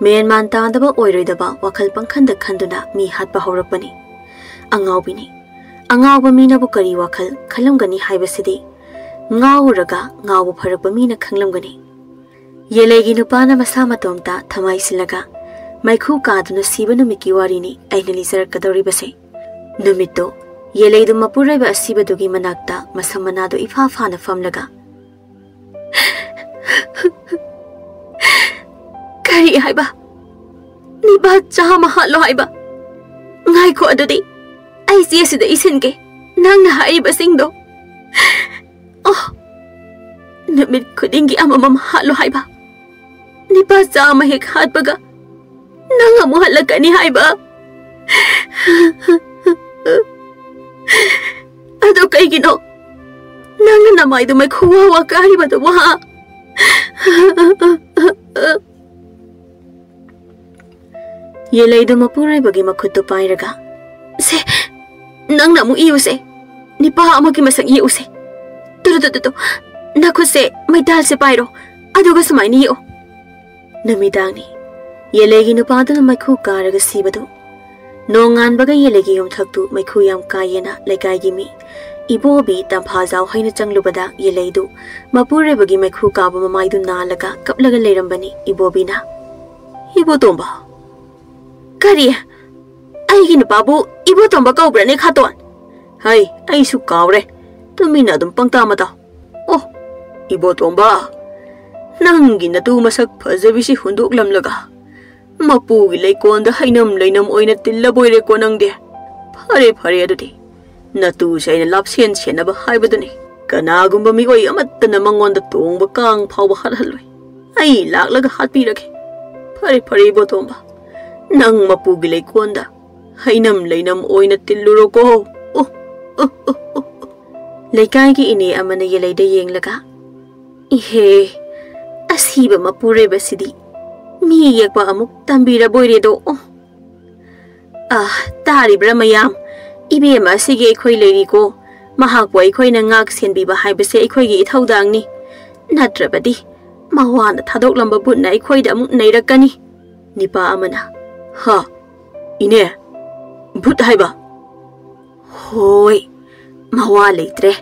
ꯃꯦꯟꯃꯥꯟ ꯇꯥꯗꯕ ꯑꯣꯏꯔꯣꯏꯗꯕ ꯋꯥꯈꯜ ꯄꯪꯈꯟꯗ ꯈꯟꯗꯨꯅ ꯃꯤ ꯍꯥꯠꯄ ꯍꯧꯔꯛꯄꯅꯤ꯫ ꯑꯉꯥꯎꯕꯤꯅꯤ꯫ ꯑꯉꯥꯎꯕ ꯃꯤꯅꯕꯨ ꯀꯔꯤ ꯋꯥꯈꯜ ꯈꯜꯂꯝꯒꯅꯤ ꯍꯥꯏꯕꯁꯤꯗꯤ ꯉꯥꯎꯔꯒ ꯉꯥꯎꯕ ꯐꯔꯛꯄ ꯃꯤꯅ ꯈꯪꯂꯝꯒꯅꯤ꯫ ꯌꯦꯂꯩꯒꯤ ꯅꯨꯄꯥꯅ ꯃꯁꯥ ꯃꯇꯣꯝꯇ ꯊꯃꯥꯏ ꯁꯤꯜꯂꯒ ꯃꯩꯈꯨ ꯀꯥꯗꯨꯅ ꯁꯤꯕ ꯅꯨꯃꯤꯠꯀꯤ ꯋꯥꯔꯤꯅꯤ ꯑꯩꯅ ꯂꯤꯖꯔꯛꯀꯗꯧꯔꯤꯕꯁꯦ꯫ ꯅꯨꯃꯤꯠꯇꯨ ꯌꯦꯂꯩꯗꯨ ꯃꯄꯨꯔꯣꯏꯕ ꯑꯁꯤꯕꯗꯨꯒꯤ ꯃꯅꯥꯛꯇ ꯃꯁꯝ ꯃꯅꯥꯗꯨ ꯏꯐꯥ ꯐꯥꯅ ꯐꯝꯂꯒ, "ꯀꯔꯤ ꯍꯥꯏꯕ? ꯅꯤꯄꯥ ꯆꯥꯝꯃ ꯍꯥꯠꯂꯣ ꯍꯥꯏꯕ? ꯉꯥꯏꯈꯣ ꯑꯗꯨꯗꯤ, ꯑꯩ ꯆꯦꯁꯤꯗ ꯏꯁꯤꯟꯒꯦ ꯅꯪꯅ ꯍꯥꯏꯔꯤꯕꯁꯤꯡꯗꯣ꯫ ꯑꯣ, ꯅꯨꯃꯤꯠ ꯈꯨꯗꯤꯡꯒꯤ ꯑꯃꯃꯝ ꯍꯥꯠꯂꯣ ꯍꯥꯏꯕ? ꯅꯤꯄꯥ ꯆꯥꯝꯃ ꯍꯦꯛ ꯍꯥꯠꯄꯒ ꯅꯪ ꯑꯃꯨꯛ ꯍꯜꯂꯛꯀꯅꯤ ꯍꯥꯏꯕ? ꯑꯗꯣ ꯀꯩꯒꯤꯅꯣ ꯅꯪꯅ ꯅꯃꯥꯏꯗꯨ ꯃꯩꯈꯨ ꯋꯥ ꯋꯥ ꯀꯥꯔꯤꯕꯗꯨꯕꯨ, ꯍꯥ?" ꯌꯦꯂꯩꯗꯨ ꯃꯄꯨꯔꯣꯏꯕꯒꯤ ꯃꯈꯨꯠꯇꯨ ꯄꯥꯏꯔꯒ, "ꯁꯦ, ꯅꯪꯅ ꯑꯃꯨꯛ ꯏꯌꯨꯁꯦ꯫ ꯅꯤꯄꯥ ꯑꯃꯒꯤ ꯃꯁꯛ ꯌꯦꯛꯎꯁꯦ꯫ ꯇꯨ, ꯇꯨ, ꯇꯨ, ꯇꯨ, ꯇꯨ꯫ ꯅꯈꯨꯠꯁꯦ ꯃꯩꯇꯥꯜꯁꯦ ꯄꯥꯏꯔꯣ, ꯑꯗꯨꯒ ꯁꯨꯃꯥꯏꯅ ꯌꯦꯛꯑꯣ꯫" ꯅꯨꯃꯤꯗꯥꯡꯅꯤ꯫ ꯌꯦꯂꯩꯒꯤ ꯅꯨꯄꯥꯗꯨꯅ ꯃꯩꯈꯨ ꯀꯥꯔꯒ ꯁꯤꯕꯗꯨ꯫ ꯅꯣꯡꯉꯥꯟꯕꯒ ꯌꯦꯂꯩꯒꯤ ꯌꯨꯝꯊꯛꯇꯨ ꯃꯩꯈꯨ ꯌꯥꯝ ꯀꯥꯏꯌꯦꯅ ꯂꯩꯀꯥꯏꯒꯤ ꯃꯤ ꯏꯕꯣꯕꯤ ꯇꯝꯐꯥꯖꯥꯎ ꯍꯩꯅ ꯆꯪꯂꯨꯕꯗ ꯌꯦꯂꯩꯗꯨ ꯃꯄꯨꯔꯣꯏꯕꯒꯤ ꯃꯩꯈꯨ ꯀꯥꯕ ꯃꯃꯥꯏꯗꯨ ꯅꯥꯜꯂꯒ ꯀꯞꯂꯒ ꯂꯩꯔꯝꯕꯅꯤ ꯏꯕꯣꯕꯤꯅ꯫ "ꯏꯕꯣꯇꯣꯝꯕ!" "ꯀꯔꯤ? ꯑꯩꯒꯤ ꯅꯨꯄꯥꯕꯨ ꯏꯕꯣꯇꯣꯝꯕ ꯀꯧꯕ꯭ꯔꯅꯦ, ꯈꯥꯇꯣꯟ?" "ꯍꯩ, ꯑꯩꯁꯨ ꯀꯥꯎꯔꯦ꯫ ꯇꯨꯃꯤꯟꯅ ꯑꯗꯨꯝ ꯄꯪꯇꯥ ꯃꯇꯥꯎ꯫ ꯑꯣ, ꯏꯕꯣꯇꯣꯝꯕ, ꯅꯪꯒꯤ ꯅꯇꯨ ꯃꯁꯛ ꯐꯖꯕꯤꯁꯤ ꯍꯨꯟꯗꯣꯛꯂꯝꯂꯒ ꯃꯄꯨꯒꯤ ꯂꯩꯀꯣꯜꯗ ꯍꯩꯅꯝ ꯂꯩꯅꯝ ꯑꯣꯏꯅ ꯇꯤꯜꯂꯕꯣꯏꯔꯦꯀꯣ ꯅꯪꯗꯤ꯫ ꯐꯔꯦ, ꯐꯔꯦ ꯑꯗꯨꯗꯤ꯫ ꯅꯇꯨꯁꯦ ꯑꯩꯅ ꯂꯥꯞꯁꯦꯟ ꯁꯦꯟꯅꯕ ꯍꯥꯏꯕꯗꯨꯅꯤ꯫ ꯀꯅꯥꯒꯨꯝꯕ ꯃꯤꯑꯣꯏ ꯑꯃꯠꯇꯅ ꯃꯉꯣꯟꯗ ꯇꯣꯡꯕ ꯀꯥꯡ ꯐꯥꯎꯕ ꯍꯥꯠꯍꯜꯂꯣꯏ꯫ ꯑꯩ ꯂꯥꯛꯂꯒ ꯍꯥꯠꯄꯤꯔꯒꯦ꯫ ꯐꯔꯦ, ꯐꯔꯦ ꯏꯕꯣꯇꯣꯝꯕ, ꯅꯪ ꯃꯄꯨꯒꯤ ꯂꯩꯀꯣꯜꯗ ꯍꯩꯅꯝ ꯂꯩꯅꯝ ꯑꯣꯏꯅ ꯇꯤꯜꯂꯨꯔꯣꯀꯣ꯫ ꯑꯣ, ꯑꯣ, ꯑꯣ, ꯑꯣ, ꯑꯣ꯫" ꯂꯩꯀꯥꯏꯒꯤ ꯏꯅꯦ ꯑꯃꯅ ꯌꯦꯂꯩꯗ ꯌꯦꯡꯂꯒ, "ꯏꯍꯦ, ꯑꯁꯤꯕ ꯃꯄꯨꯔꯣꯏꯕꯁꯤꯗꯤ ꯃꯤ ꯌꯦꯛꯄ ꯑꯃꯨꯛ ꯇꯝꯕꯤꯔꯕꯣꯏꯔꯦꯗꯣ꯫ ꯑꯣ, ꯑꯥ, ꯇꯥꯔꯤꯕ꯭ꯔꯥ ꯃꯌꯥꯝ? ꯏꯕꯦꯝꯃ ꯑꯁꯤꯒꯤ ꯑꯩꯈꯣꯏ ꯂꯩꯔꯤꯀꯣ꯫ ꯃꯍꯥꯛꯄꯨ ꯑꯩꯈꯣꯏꯅ ꯉꯥꯛ ꯁꯦꯟꯕꯤꯕ ꯍꯥꯏꯕꯁꯦ ꯑꯩꯈꯣꯏꯒꯤ ꯏꯊꯧꯗꯥꯡꯅꯤ꯫ ꯅꯠꯇ꯭ꯔꯕꯗꯤ ꯃꯋꯥꯅ ꯊꯥꯗꯣꯛꯂꯝꯕ ꯚꯨꯠꯅ ꯑꯩꯈꯣꯏꯗ ꯑꯃꯨꯛ ꯅꯩꯔꯛꯀꯅꯤ꯫ ꯅꯤꯄꯥ ꯑꯃꯅ, "ꯍꯥ? ꯏꯅꯦ, ꯚꯨꯠ ꯍꯥꯏꯕ?" "ꯍꯣꯏ, ꯃꯋꯥ ꯂꯩꯇ꯭ꯔꯦ꯫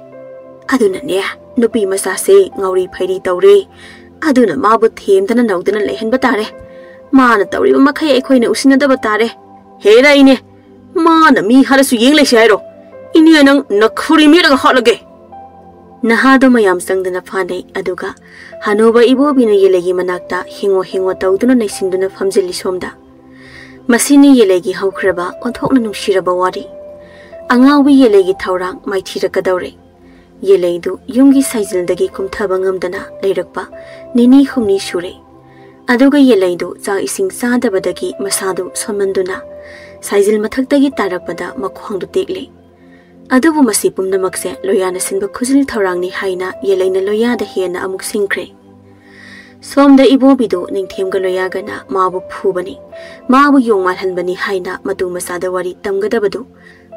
ꯑꯗꯨꯅꯅꯦ, ꯅꯨꯄꯤ ꯃꯆꯥꯁꯦ ꯉꯥꯎꯔꯤ ꯐꯩꯔꯤ ꯇꯧꯔꯦ꯫ ꯑꯗꯨꯅ ꯃꯥꯕꯨ ꯊꯦꯝꯗꯅ ꯅꯧꯗꯅ ꯂꯩꯍꯟꯕ ꯇꯥꯔꯦ꯫ ꯃꯥꯅ ꯇꯧꯔꯤꯕ ꯃꯈꯩ ꯑꯩꯈꯣꯏꯅ ꯎꯁꯤꯟꯅꯗꯕ ꯇꯥꯔꯦ꯫ ꯍꯦꯔꯥ ꯏꯅꯦ, ꯃꯥꯅ ꯃꯤ ꯍꯥꯠꯂꯁꯨ ꯌꯦꯡ ꯂꯩꯁꯦ ꯍꯥꯏꯔꯣ? ꯏꯅꯦ, ꯅꯪ ꯅꯈꯨꯔꯤ ꯃꯦꯠꯂꯒ ꯍꯥꯠꯂꯒꯦ!" ꯅꯍꯥꯗꯣ ꯃꯌꯥꯝ ꯆꯪꯗꯅ ꯐꯥꯅꯩ, ꯑꯗꯨꯒ ꯍꯅꯨꯕ ꯏꯕꯣꯕꯤꯅ ꯌꯦꯂꯩꯒꯤ ꯃꯅꯥꯛꯇ ꯍꯤꯡꯉꯣ ꯍꯤꯡꯉꯣ ꯇꯧꯗꯨꯅ ꯅꯩꯁꯤꯟꯗꯨꯅ ꯐꯝꯖꯤꯜꯂꯤ ꯁꯣꯝꯗ꯫ ꯃꯁꯤꯅꯤ ꯌꯦꯂꯩꯒꯤ ꯍꯧꯈ꯭ꯔꯕ ꯑꯣꯟꯊꯣꯛꯅ ꯅꯨꯡꯁꯤꯔꯕ ꯋꯥꯔꯤ꯫ ꯑꯉꯥꯎꯕꯤ ꯌꯦꯂꯩꯒꯤ ꯊꯧꯔꯥꯡ ꯃꯥꯏꯊꯤꯔꯛꯀꯗꯧꯔꯦ꯫ ꯌꯦꯂꯩꯗꯨ ꯌꯨꯝꯒꯤ ꯁꯥꯏꯖꯤꯜꯗꯒꯤ ꯀꯨꯝꯊꯕ ꯉꯝꯗꯅ ꯂꯩꯔꯛꯄ ꯅꯤꯅꯤ ꯍꯨꯝꯅꯤ ꯁꯨꯔꯦ꯫ ꯑꯗꯨꯒ ꯌꯦꯂꯩꯗꯨ ꯆꯥꯛ ꯏꯁꯤꯡ ꯆꯥꯗꯕꯗꯒꯤ ꯃꯁꯥꯗꯨ ꯁꯣꯟꯃꯟꯗꯨꯅ ꯁꯥꯏꯖꯤꯜ ꯃꯊꯛꯇꯒꯤ ꯇꯥꯔꯛꯄꯗ ꯃꯈ꯭ꯋꯥꯡꯗꯨ ꯇꯦꯛꯂꯦ꯫ ꯑꯗꯨꯕꯨ ꯃꯁꯤ ꯄꯨꯝꯅꯃꯛꯁꯦ ꯂꯣꯌꯥꯅ ꯁꯤꯟꯕ ꯈꯨꯖꯤꯜ ꯊꯧꯔꯥꯡꯅꯤ ꯍꯥꯏꯅ ꯌꯦꯂꯩꯅ ꯂꯣꯌꯥꯗ ꯍꯦꯟꯅ ꯑꯃꯨꯛ ꯁꯤꯡꯈ꯭ꯔꯦ꯫ ꯁꯣꯝꯗ ꯏꯕꯣꯕꯤꯗꯨ ꯅꯤꯡꯊꯦꯝꯒ ꯂꯣꯌꯥꯒꯅ ꯃꯥꯕꯨ ꯐꯨꯕꯅꯤ, ꯃꯥꯕꯨ ꯌꯣꯡ ꯃꯥꯜꯍꯟꯕꯅꯤ ꯍꯥꯏꯅ ꯃꯇꯨ ꯃꯆꯥꯗ ꯋꯥꯔꯤ ꯇꯝꯒꯗꯕꯗꯨ꯫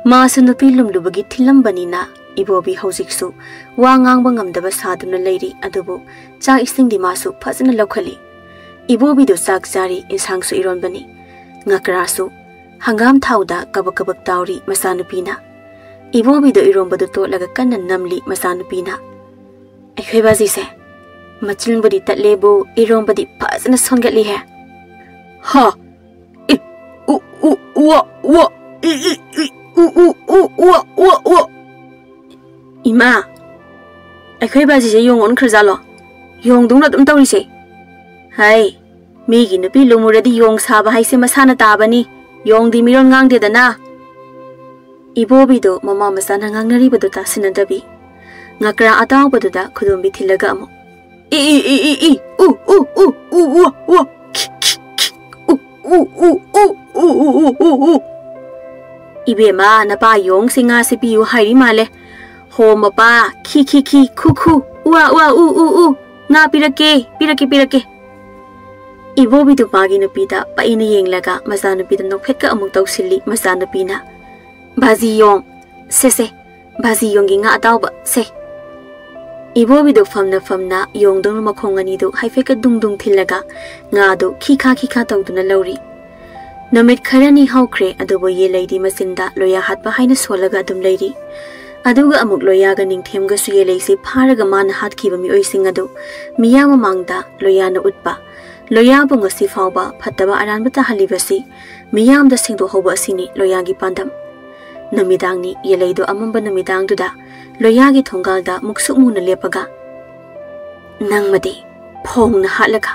ꯃꯥꯁꯨ ꯅꯨꯄꯤ ꯂꯨꯝꯂꯨꯕꯒꯤ ꯊꯤꯜꯂꯝꯕꯅꯤꯅ ꯏꯕꯣꯕꯤ ꯍꯧꯖꯤꯛꯁꯨ ꯋꯥ ꯉꯥꯡꯕ ꯉꯝꯗꯕ ꯁꯥꯗꯨꯅ ꯂꯩꯔꯤ, ꯑꯗꯨꯕꯨ ꯆꯥꯛ ꯏꯁꯤꯡꯗꯤ ꯃꯥꯁꯨ ꯐꯖꯅ ꯂꯧꯈꯠꯂꯤ꯫ ꯏꯕꯣꯕꯤꯗꯨ ꯆꯥꯛ ꯆꯥꯔꯤ, ꯏꯟꯁꯥꯡꯁꯨ ꯏꯔꯣꯟꯕꯅꯤ꯫ ꯉꯀ꯭ꯔꯥꯁꯨ ꯍꯪꯒꯥꯝ ꯊꯥꯎꯗ ꯀꯕꯛ ꯀꯕꯛ ꯇꯥꯎꯔꯤ ꯃꯆꯥꯅꯨꯄꯤꯅ꯫ ꯏꯕꯣꯕꯤꯗꯨ ꯏꯔꯣꯝꯕꯗꯨ ꯇꯣꯠꯂꯒ ꯀꯟꯅ ꯅꯝꯂꯤ ꯃꯆꯥꯅꯨꯄꯤꯅ꯫ "ꯑꯩꯈꯣꯏ ꯕꯥꯖꯤꯁꯦ ꯃꯆꯤꯟꯕꯨꯗꯤ ꯇꯠꯂꯦꯕꯨ ꯏꯔꯣꯝꯕꯗꯤ ꯐꯖꯅ ꯁꯣꯟꯒꯠꯂꯤꯍꯦ꯫ ꯍꯥ? ꯏ, ꯎ, ꯎ, ꯎ, ꯎ, ꯏ, ꯏ, ꯏ, ꯎ, ꯎ, ꯎ, ꯎ, ꯎ, ꯎ꯫ ꯏꯃꯥ, ꯑꯩꯈꯣꯏ ꯕꯥꯖꯤꯁꯦ ꯌꯣꯡ ꯑꯣꯟꯈ꯭ꯔꯖꯥꯠꯂꯣ? ꯌꯣꯡꯗꯧꯅ ꯑꯗꯨꯝ ꯇꯧꯔꯤꯁꯦ꯫ ꯍꯥꯏ, ꯃꯤꯒꯤ ꯅꯨꯄꯤ ꯂꯨꯝꯃꯨꯔꯗꯤ ꯌꯣꯡ ꯁꯥꯕ ꯍꯥꯏꯁꯦ ꯃꯁꯥꯅ ꯇꯥꯕꯅꯤ꯫ ꯌꯣꯡꯗꯤ ꯃꯤꯔꯣꯟ ꯉꯥꯡꯗꯦꯗꯅ꯫" ꯏꯕꯣꯕꯤꯗꯣ ꯃꯃꯥ ꯃꯆꯥꯅ ꯉꯥꯡꯅꯔꯤꯕꯗꯨ ꯇꯥꯁꯤꯟꯅꯗꯕꯤ, ꯉꯀ꯭ꯔꯥ ꯑꯇꯥꯎꯕꯗꯨꯗ ꯈꯨꯗꯣꯝꯕꯤ ꯊꯤꯜꯂꯒ ꯑꯃꯨꯛ, "E, E, E, E, E, ꯎ, ꯎ, ꯎ, ꯎ, ꯎ, ꯎ, ꯈꯤ, ꯈꯤ, ꯈꯤ, ꯎ, ꯎ, ꯎ, ꯎ, ꯎ, ꯎ, ꯎ, ꯎ, ꯎ꯫ ꯏꯕꯦꯝꯃ, ꯅꯄꯥ ꯌꯣꯡꯁꯦ ꯉꯥꯁꯦ ꯄꯤꯌꯨ ꯍꯥꯏꯔꯤ ꯃꯥꯜꯂꯦ꯫ ꯍꯣ ꯃꯄꯥ, ꯈꯤ, ꯈꯤ, ꯈꯤ, ꯈꯨ, ꯈꯨ, ꯎꯋꯥ, ꯎꯋꯥ, ꯎ, ꯎ, ꯎ, ꯉꯥ ꯄꯤꯔꯛꯀꯦ, ꯄꯤꯔꯛꯀꯦ, ꯄꯤꯔꯛꯀꯦ꯫" ꯏꯕꯣꯕꯤꯗꯨ ꯃꯥꯒꯤ ꯅꯨꯄꯤꯗ ꯄꯩꯅ ꯌꯦꯡꯂꯒ ꯃꯆꯥꯅꯨꯄꯤꯗ ꯅꯣꯛꯐꯦꯠꯀ ꯑꯃꯨꯛ ꯇꯧꯁꯤꯜꯂꯤ꯫ ꯃꯆꯥꯅꯨꯄꯤꯅ, "ꯕꯥꯖꯤ ꯌꯣꯡ, ꯁꯦ, ꯁꯦ, ꯕꯥꯖꯤ ꯌꯣꯡꯒꯤ ꯉꯥ ꯑꯇꯥꯎꯕ ꯁꯦ꯫ ꯏꯕꯣꯕꯤꯗꯨ ꯐꯝꯅ ꯐꯝꯅ ꯌꯣꯡꯗꯧꯅ ꯃꯈꯣꯡ ꯑꯅꯤꯗꯨ ꯍꯥꯏꯐꯦꯠꯀ ꯗꯨꯡ ꯗꯨꯡ ꯊꯤꯜꯂꯒ ꯉꯥꯗꯨ ꯈꯤꯈꯥ ꯈꯤꯈꯥ ꯇꯧꯗꯨꯅ ꯂꯧꯔꯤ꯫ ꯅꯨꯃꯤꯠ ꯈꯔꯅꯤ ꯍꯧꯈ꯭ꯔꯦ, ꯑꯗꯨꯕꯨ ꯌꯦꯂꯩꯗꯤ ꯃꯆꯤꯟꯗ ꯂꯣꯌꯥ ꯍꯥꯠꯄ ꯍꯥꯏꯅ ꯁꯣꯜꯂꯒ ꯑꯗꯨꯝ ꯂꯩꯔꯤ꯫ ꯑꯗꯨꯒ ꯑꯃꯨꯛ ꯂꯣꯌꯥꯒ ꯅꯤꯡꯊꯦꯝꯒꯁꯨ ꯌꯦꯂꯩꯁꯤ ꯐꯥꯔꯒ ꯃꯥꯅ ꯍꯥꯠꯈꯤꯕ ꯃꯤꯑꯣꯏꯁꯤꯡ ꯑꯗꯨ ꯃꯤꯌꯥꯝ ꯃꯃꯥꯡꯗ ꯂꯣꯌꯥꯅ ꯎꯠꯄ, ꯂꯣꯌꯥꯕꯨ ꯉꯁꯤ ꯐꯥꯎꯕ ꯐꯠꯇꯕ ꯑꯔꯥꯟꯕ ꯇꯥꯍꯜꯂꯤꯕꯁꯤ ꯃꯤꯌꯥꯝꯗ ꯁꯦꯡꯗꯣꯛꯍꯧꯕ ꯑꯁꯤꯅꯤ ꯂꯣꯌꯥꯒꯤ ꯄꯥꯟꯗꯝ꯫ ꯅꯨꯃꯤꯗꯥꯡꯅꯤ꯫ ꯌꯦꯂꯩꯗꯣ ꯑꯃꯝꯕ ꯅꯨꯃꯤꯗꯥꯡꯗꯨꯗ ꯂꯣꯌꯥꯒꯤ ꯊꯣꯡꯒꯥꯜꯗ ꯃꯨꯛꯁꯨꯛ ꯃꯨꯅ ꯂꯦꯞꯄꯒ, "ꯅꯪꯃꯗꯤ ꯐꯣꯡꯅ ꯍꯥꯠꯂꯒ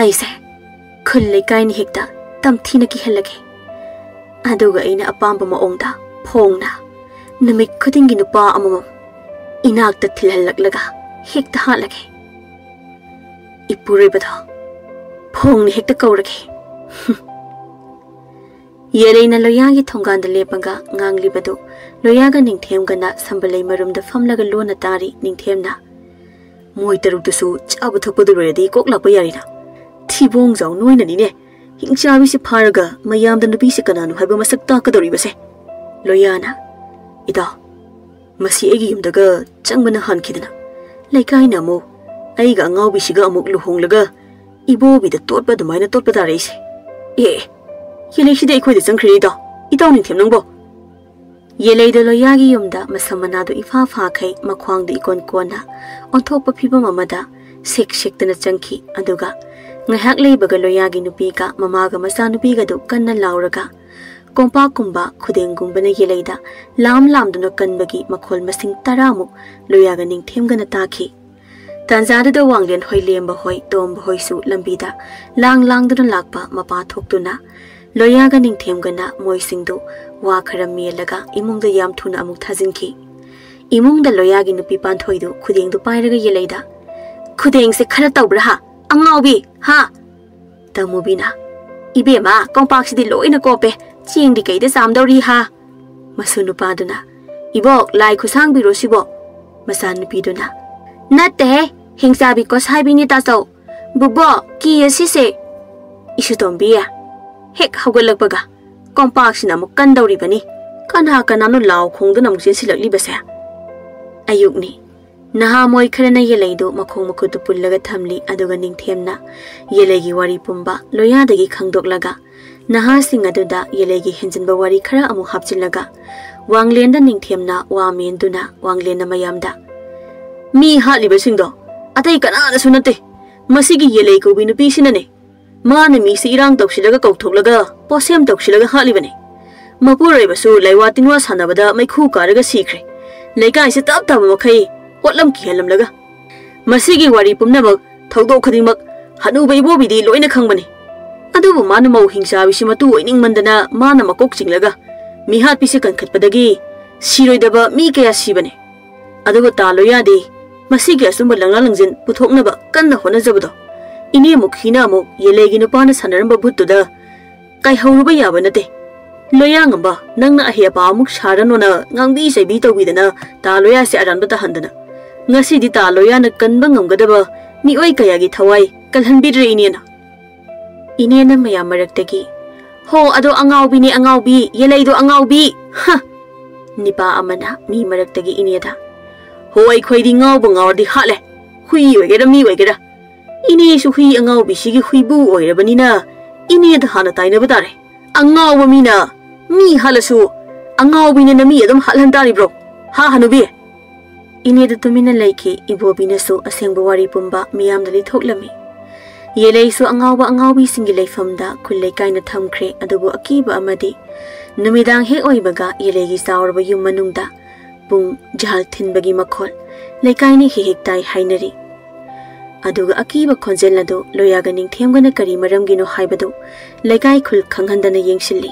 ꯑꯩꯁꯦ ꯈꯨꯜ ꯂꯩꯀꯥꯏꯅ ꯍꯦꯛꯇ ꯇꯝꯊꯤꯅ ꯀꯤꯍꯜꯂꯒꯦ꯫ ꯑꯗꯨꯒ ꯑꯩꯅ ꯑꯄꯥꯝꯕ ꯃꯑꯣꯡꯗ ꯐꯣꯡꯅ ꯅꯨꯃꯤꯠ ꯈꯨꯗꯤꯡꯒꯤ ꯅꯨꯄꯥ ꯑꯃꯃꯝ ꯏꯅꯥꯛꯇ ꯊꯤꯜꯍꯜꯂꯛꯂꯒ ꯍꯦꯛꯇ ꯍꯥꯠꯂꯒꯦ꯫ ꯏꯄꯨꯔꯣꯏꯕꯗꯣ ꯐꯣꯡꯅ ꯍꯦꯛꯇ ꯀꯧꯔꯒꯦ꯫" ꯌꯦꯂꯩꯅ ꯂꯣꯌꯥꯒꯤ ꯊꯣꯡꯒꯥꯟꯗ ꯂꯦꯞꯄꯒ ꯉꯥꯡꯂꯤꯕꯗꯨ ꯂꯣꯌꯥꯒ ꯅꯤꯡꯊꯦꯝꯒꯅ ꯁꯝꯕꯂꯩ ꯃꯔꯨꯝꯗ ꯐꯝꯂꯒ ꯂꯣꯟꯅ ꯇꯥꯔꯤ꯫ ꯅꯤꯡꯊꯦꯝꯅ, "ꯃꯣꯏ ꯇꯔꯨꯛꯇꯨꯁꯨ ꯆꯥꯕ ꯊꯛꯄꯗꯨ ꯂꯣꯏꯔꯗꯤ ꯀꯣꯛ ꯂꯥꯛꯄ ꯌꯥꯔꯤꯅ꯫ ꯊꯤꯕꯣꯡ ꯖꯥꯎ ꯅꯣꯏꯅꯅꯤꯅꯦ ꯍꯤꯡꯆꯥꯕꯤꯁꯤ ꯐꯥꯔꯒ ꯃꯌꯥꯝꯗ ꯅꯨꯄꯤꯁꯤ ꯀꯅꯥꯅꯣ ꯍꯥꯏꯕ ꯃꯁꯛ ꯇꯥꯛꯀꯗꯧꯔꯤꯕꯁꯦ꯫" ꯂꯣꯌꯥꯅ, "ꯏꯇꯥꯎ, ꯃꯁꯤ ꯑꯩꯒꯤ ꯌꯨꯝꯗꯒ ꯆꯪꯕꯅ ꯍꯥꯟꯈꯤꯗꯅ ꯂꯩꯀꯥꯏꯅ ꯑꯃꯨꯛ ꯑꯩꯒ ꯑꯉꯥꯎꯕꯤꯁꯤꯒ ꯑꯃꯨꯛ ꯂꯨꯍꯣꯡꯂꯒ ꯏꯕꯣꯕꯤꯗ ꯇꯣꯠꯄ ꯑꯗꯨꯃꯥꯏꯅ ꯇꯣꯠꯄ ꯇꯥꯔꯛꯏꯁꯦ꯫ ꯑꯦ, ꯑꯦ, ꯌꯦꯂꯩꯁꯤꯗꯤ ꯑꯩꯈꯣꯏꯗ ꯆꯪꯈ꯭ꯔꯦ ꯏꯇꯥꯎ, ꯏꯇꯥꯎ ꯅꯤꯡꯊꯦꯝ ꯅꯪꯕꯣ?" ꯌꯦꯂꯩꯗꯣ ꯂꯣꯌꯥꯒꯤ ꯌꯨꯝꯗ ꯃꯁꯝ ꯃꯅꯥꯗꯨ ꯏꯐꯥ ꯐꯥꯈꯩ ꯃꯈ꯭ꯋꯥꯡꯗ ꯏꯀꯣꯟ ꯀꯣꯟꯅ ꯑꯣꯟꯊꯣꯛꯄ ꯐꯤꯕꯝ ꯑꯃꯗ ꯁꯦꯛ ꯁꯦꯛꯇꯅ ꯆꯪꯈꯤ꯫ ꯑꯗꯨꯒ ꯉꯥꯏꯍꯥꯛ ꯂꯩꯕꯒ ꯂꯣꯌꯥꯒꯤ ꯅꯨꯄꯤꯒ ꯃꯃꯥꯒ ꯃꯆꯥꯅꯨꯄꯤꯒꯗꯨ ꯀꯟꯅ ꯂꯥꯎꯔꯒ ꯀꯣꯝꯄꯥꯛꯀꯨꯝꯕ ꯈꯨꯗꯦꯡꯒꯨꯝꯕꯅ ꯌꯦꯂꯩꯗ ꯂꯥꯝ ꯂꯥꯝꯗꯨꯅ ꯀꯟꯕꯒꯤ ꯃꯈꯣꯜ ꯃꯁꯤꯡ ꯇꯔꯥꯃꯨꯛ ꯂꯣꯌꯥꯒ ꯅꯤꯡꯊꯦꯝꯒꯅ ꯇꯥꯈꯤ꯫ ꯇꯥꯟꯖꯥꯗꯨꯗ ꯋꯥꯡꯂꯦꯟ ꯍꯣꯏ, ꯂꯦꯝꯕ ꯍꯣꯏ, ꯇꯣꯝꯕ ꯍꯣꯏꯁꯨ ꯂꯝꯕꯤꯗ ꯂꯥꯡ ꯂꯥꯡꯗꯨꯅ ꯂꯥꯛꯄ ꯃꯄꯥ ꯊꯣꯛꯇꯨꯅ ꯂꯣꯌꯥꯒ ꯅꯤꯡꯊꯦꯝꯒꯅ ꯃꯣꯏꯁꯤꯡꯗꯨ ꯋꯥ ꯈꯔ ꯃꯦꯜꯂꯒ ꯏꯃꯨꯡꯗ ꯌꯥꯝ ꯊꯨꯅ ꯑꯃꯨꯛ ꯊꯥꯖꯤꯟꯈꯤ꯫ ꯏꯃꯨꯡꯗ ꯂꯣꯌꯥꯒꯤ ꯅꯨꯄꯤ ꯄꯥꯟꯊꯣꯏꯗꯨ ꯈꯨꯗꯦꯡꯗꯨ ꯄꯥꯏꯔꯒ ꯌꯦꯂꯩꯗ, "ꯈꯨꯗꯦꯡꯁꯦ ꯈꯔ ꯇꯧꯕ꯭ꯔꯥ ꯍꯥ, ꯑꯉꯥꯎꯕꯤ ꯍꯥ?" ꯇꯃꯨꯕꯤꯅ, "ꯏꯕꯦꯝꯃ, ꯀꯣꯝꯄꯥꯛꯁꯤꯗꯤ ꯂꯣꯏꯅ ꯀꯣꯞꯄꯦ, ꯆꯦꯡꯗꯤ ꯀꯩꯗ ꯆꯥꯝꯗꯧꯔꯤ ꯍꯥ?" ꯃꯁꯨ ꯅꯨꯄꯥꯗꯨꯅ, "ꯏꯕꯣꯛ, ꯂꯥꯏ ꯈꯨꯠꯁꯥꯡꯕꯤꯔꯣ ꯁꯤꯕꯣ?" ꯃꯆꯥꯅꯨꯄꯤꯗꯨꯅ, "ꯅꯠꯇꯦꯍꯦ, ꯍꯤꯡꯆꯥꯕꯤ ꯀꯣꯁꯥꯏꯕꯤꯅꯤ ꯇꯥꯆꯧ꯫ ꯕꯨꯕꯣꯛ, ꯀꯤ ꯑꯁꯤꯁꯦ꯫" ꯏꯁꯨꯇꯣꯝꯕꯤ, ꯍꯦꯛ ꯍꯧꯒꯠꯂꯛꯄꯒ ꯀꯣꯝꯄꯥꯛꯁꯤꯅ ꯑꯃꯨꯛ ꯀꯟꯗꯧꯔꯤꯕꯅꯤ꯫ ꯀꯅꯥ ꯀꯅꯥꯅꯣ ꯂꯥꯎ ꯈꯣꯡꯗꯨꯅ ꯑꯃꯨꯛ ꯆꯦꯟꯁꯤꯜꯂꯛꯂꯤꯕꯁꯦ? ꯑꯌꯨꯛꯅꯤ꯫ ꯅꯍꯥ ꯃꯣꯏ ꯈꯔꯅ ꯌꯦꯂꯩꯗꯨ ꯃꯈꯣꯡ ꯃꯈꯨꯠꯇꯨ ꯄꯨꯜꯂꯒ ꯊꯝꯂꯤ, ꯑꯗꯨꯒ ꯅꯤꯡꯊꯦꯝꯅ ꯌꯦꯂꯩꯒꯤ ꯋꯥꯔꯤ ꯄꯨꯝꯕ ꯂꯣꯌꯥꯗꯒꯤ ꯈꯪꯗꯣꯛꯂꯒ, ꯅꯍꯥꯁꯤꯡ ꯑꯗꯨꯗ ꯌꯦꯂꯩꯒꯤ ꯍꯦꯟꯖꯤꯟꯕ ꯋꯥꯔꯤ ꯈꯔ ꯑꯃꯨꯛ ꯍꯥꯞꯆꯤꯜꯂꯒ, ꯋꯥꯡꯂꯦꯟꯗ ꯅꯤꯡꯊꯦꯝꯅ ꯋꯥ ꯃꯦꯟꯗꯨꯅ ꯋꯥꯡꯂꯦꯟꯅ ꯃꯌꯥꯝꯗ, "ꯃꯤ ꯍꯥꯠꯂꯤꯕꯁꯤꯡꯗꯣ ꯑꯇꯩ ꯀꯅꯥꯅꯁꯨ ꯅꯠꯇꯦ, ꯃꯁꯤꯒꯤ ꯌꯦꯂꯩ ꯀꯧꯕꯤ ꯅꯨꯄꯤꯁꯤꯅꯅꯦ꯫ ꯃꯥꯅ ꯃꯤꯁꯤ ꯏꯔꯥꯡ ꯇꯧꯁꯤꯜꯂꯒ ꯀꯧꯊꯣꯛꯂꯒ ꯄꯣꯠꯁꯦꯝ ꯇꯧꯁꯤꯜꯂꯒ ꯍꯥꯠꯂꯤꯕꯅꯤ꯫ ꯃꯄꯨꯔꯣꯏꯕꯁꯨ ꯂꯩꯋꯥ ꯇꯤꯟꯋꯥ ꯁꯥꯟꯅꯕꯗ ꯃꯩꯈꯨ ꯀꯥꯔꯒ ꯁꯤꯈ꯭ꯔꯦ꯫ ꯂꯩꯀꯥꯏꯁꯤ ꯇꯞ ꯇꯥꯕ ꯃꯈꯩ ꯄꯣꯠꯂꯝ ꯀꯤꯍꯜꯂꯝꯂꯒ꯫ ꯃꯁꯤꯒꯤ ꯋꯥꯔꯤ ꯄꯨꯝꯅꯃꯛ, ꯊꯧꯗꯣꯛ ꯈꯨꯗꯤꯡꯃꯛ ꯍꯅꯨꯕ ꯏꯕꯣꯕꯤꯗꯤ ꯂꯣꯏꯅ ꯈꯪꯕꯅꯤ꯫ ꯑꯗꯨꯕꯨ ꯃꯥꯅ ꯃꯧ ꯍꯤꯡꯆꯥꯕꯤꯁꯤ ꯃꯇꯨ ꯑꯣꯏꯅꯤꯡꯃꯟꯗꯅ ꯃꯥꯅ ꯃꯀꯣꯛ ꯆꯤꯡꯂꯒ ꯃꯤꯍꯥꯠꯄꯤꯁꯤ ꯀꯟꯈꯠꯄꯗꯒꯤ ꯁꯤꯔꯣꯏꯗꯕ ꯃꯤ ꯀꯌꯥ ꯁꯤꯕꯅꯤ꯫ ꯑꯗꯨꯒ ꯇꯥ ꯂꯣꯌꯥꯗꯤ ꯃꯁꯤꯒꯤ ꯑꯆꯨꯝꯕ ꯂꯪꯂꯥ ꯂꯪꯖꯤꯟ ꯄꯨꯊꯣꯛꯅꯕ ꯀꯟꯅ ꯍꯣꯠꯅꯖꯕꯗꯣ, ꯏꯅꯦ ꯃꯨꯈꯤꯅ ꯑꯃꯨꯛ ꯌꯦꯂꯩꯒꯤ ꯅꯨꯄꯥꯅ ꯁꯥꯟꯅꯔꯝꯕ ꯚꯨꯠꯇꯨꯗ ꯀꯥꯏꯍꯧꯔꯨꯕ ꯌꯥꯕ ꯅꯠꯇꯦ꯫ ꯂꯣꯌꯥꯉꯝꯕ, ꯅꯪꯅ ꯑꯍꯩ ꯑꯄꯥ ꯑꯃꯨꯛ ꯁꯥꯔꯅꯣꯅ ꯉꯥꯡꯕꯤ ꯆꯩꯕꯤ ꯇꯧꯕꯤꯗꯅ ꯇꯥ ꯂꯣꯌꯥꯁꯦ ꯑꯔꯥꯟꯕ ꯇꯥꯍꯟꯗꯅ꯫ ꯉꯁꯤꯗꯤ ꯇꯥ ꯂꯣꯌꯥꯅ ꯀꯟꯕ ꯉꯝꯒꯗꯕ ꯃꯤꯑꯣꯏ ꯀꯌꯥꯒꯤ ꯊꯋꯥꯏ ꯀꯜꯍꯟꯕꯤꯗ꯭ꯔꯦ ꯏꯅꯦꯅ꯫ ꯏꯅꯦꯅ ꯃꯌꯥꯝ ꯃꯔꯛꯇꯒꯤ, "ꯍꯣ, ꯑꯗꯣ ꯑꯉꯥꯎꯕꯤꯅꯦ, ꯑꯉꯥꯎꯕꯤ, ꯌꯦꯂꯩꯗꯣ ꯑꯉꯥꯎꯕꯤ, ꯍ!" ꯅꯤꯄꯥ ꯑꯃꯅ ꯃꯤ ꯃꯔꯛꯇꯒꯤ ꯏꯅꯦꯗ, "ꯍꯣ, ꯑꯩꯈꯣꯏꯗꯤ ꯉꯥꯎꯕ ꯉꯥꯎꯔꯗꯤ ꯍꯥꯠꯂꯦ, ꯍꯨꯏ ꯑꯣꯏꯒꯦꯔꯥ ꯃꯤ ꯑꯣꯏꯒꯦꯔꯥ꯫ ꯏꯅꯦꯁꯨ ꯍꯨꯏ ꯑꯉꯥꯎꯕꯤꯁꯤꯒꯤ ꯍꯨꯏꯕꯨ ꯑꯣꯏꯔꯕꯅꯤꯅ ꯏꯅꯦꯗ ꯍꯥꯟꯅ ꯇꯥꯏꯅꯕ ꯇꯥꯔꯦ꯫ ꯑꯉꯥꯎꯕ ꯃꯤꯅ ꯃꯤ ꯍꯥꯠꯂꯁꯨ ꯑꯉꯥꯎꯕꯤꯅꯦꯅ ꯃꯤ ꯑꯗꯨꯝ ꯍꯥꯠꯍꯟ ꯇꯥꯔꯤꯕ꯭ꯔꯣ? ꯍꯥ, ꯍꯅꯨꯕꯤ?" ꯏꯅꯦꯗꯨ ꯇꯨꯃꯤꯟꯅ ꯂꯩꯈꯤ꯫ ꯏꯕꯣꯕꯤꯅꯁꯨ ꯑꯁꯦꯡꯕ ꯋꯥꯔꯤ ꯄꯨꯝꯕ ꯃꯤꯌꯥꯝꯗ ꯂꯤꯊꯣꯛꯂꯝꯃꯤ꯫ ꯌꯦꯂꯩꯁꯨ ꯑꯉꯥꯎꯕ ꯑꯉꯥꯎꯕꯤꯁꯤꯡꯒꯤ ꯂꯩꯐꯝꯗ ꯈꯨꯜ ꯂꯩꯀꯥꯏꯅ ꯊꯝꯈ꯭ꯔꯦ꯫ ꯑꯗꯨꯕꯨ ꯑꯀꯤꯕ ꯑꯃꯗꯤ, ꯅꯨꯃꯤꯗꯥꯡ ꯍꯦꯛ ꯑꯣꯏꯕꯒ ꯌꯦꯂꯩꯒꯤ ꯆꯥꯎꯔꯕ ꯌꯨꯝ ꯃꯅꯨꯡꯗ ꯄꯨꯡ ꯖꯥꯜ ꯊꯤꯟꯕꯒꯤ ꯃꯈꯣꯜ ꯂꯩꯀꯥꯏꯅ ꯍꯦꯛ ꯍꯦꯛ ꯇꯥꯏ ꯍꯥꯏꯅꯔꯤ꯫ ꯑꯗꯨꯒ ꯑꯀꯤꯕ ꯈꯣꯟꯖꯦꯜ ꯑꯗꯨ ꯂꯣꯌꯥꯒ ꯅꯤꯡꯊꯦꯝꯒꯅ ꯀꯔꯤ ꯃꯔꯝꯒꯤꯅꯣ ꯍꯥꯏꯕꯗꯨ ꯂꯩꯀꯥꯏ ꯈꯨꯜ ꯈꯪꯍꯟꯗꯅ ꯌꯦꯡꯁꯤꯜꯂꯤ꯫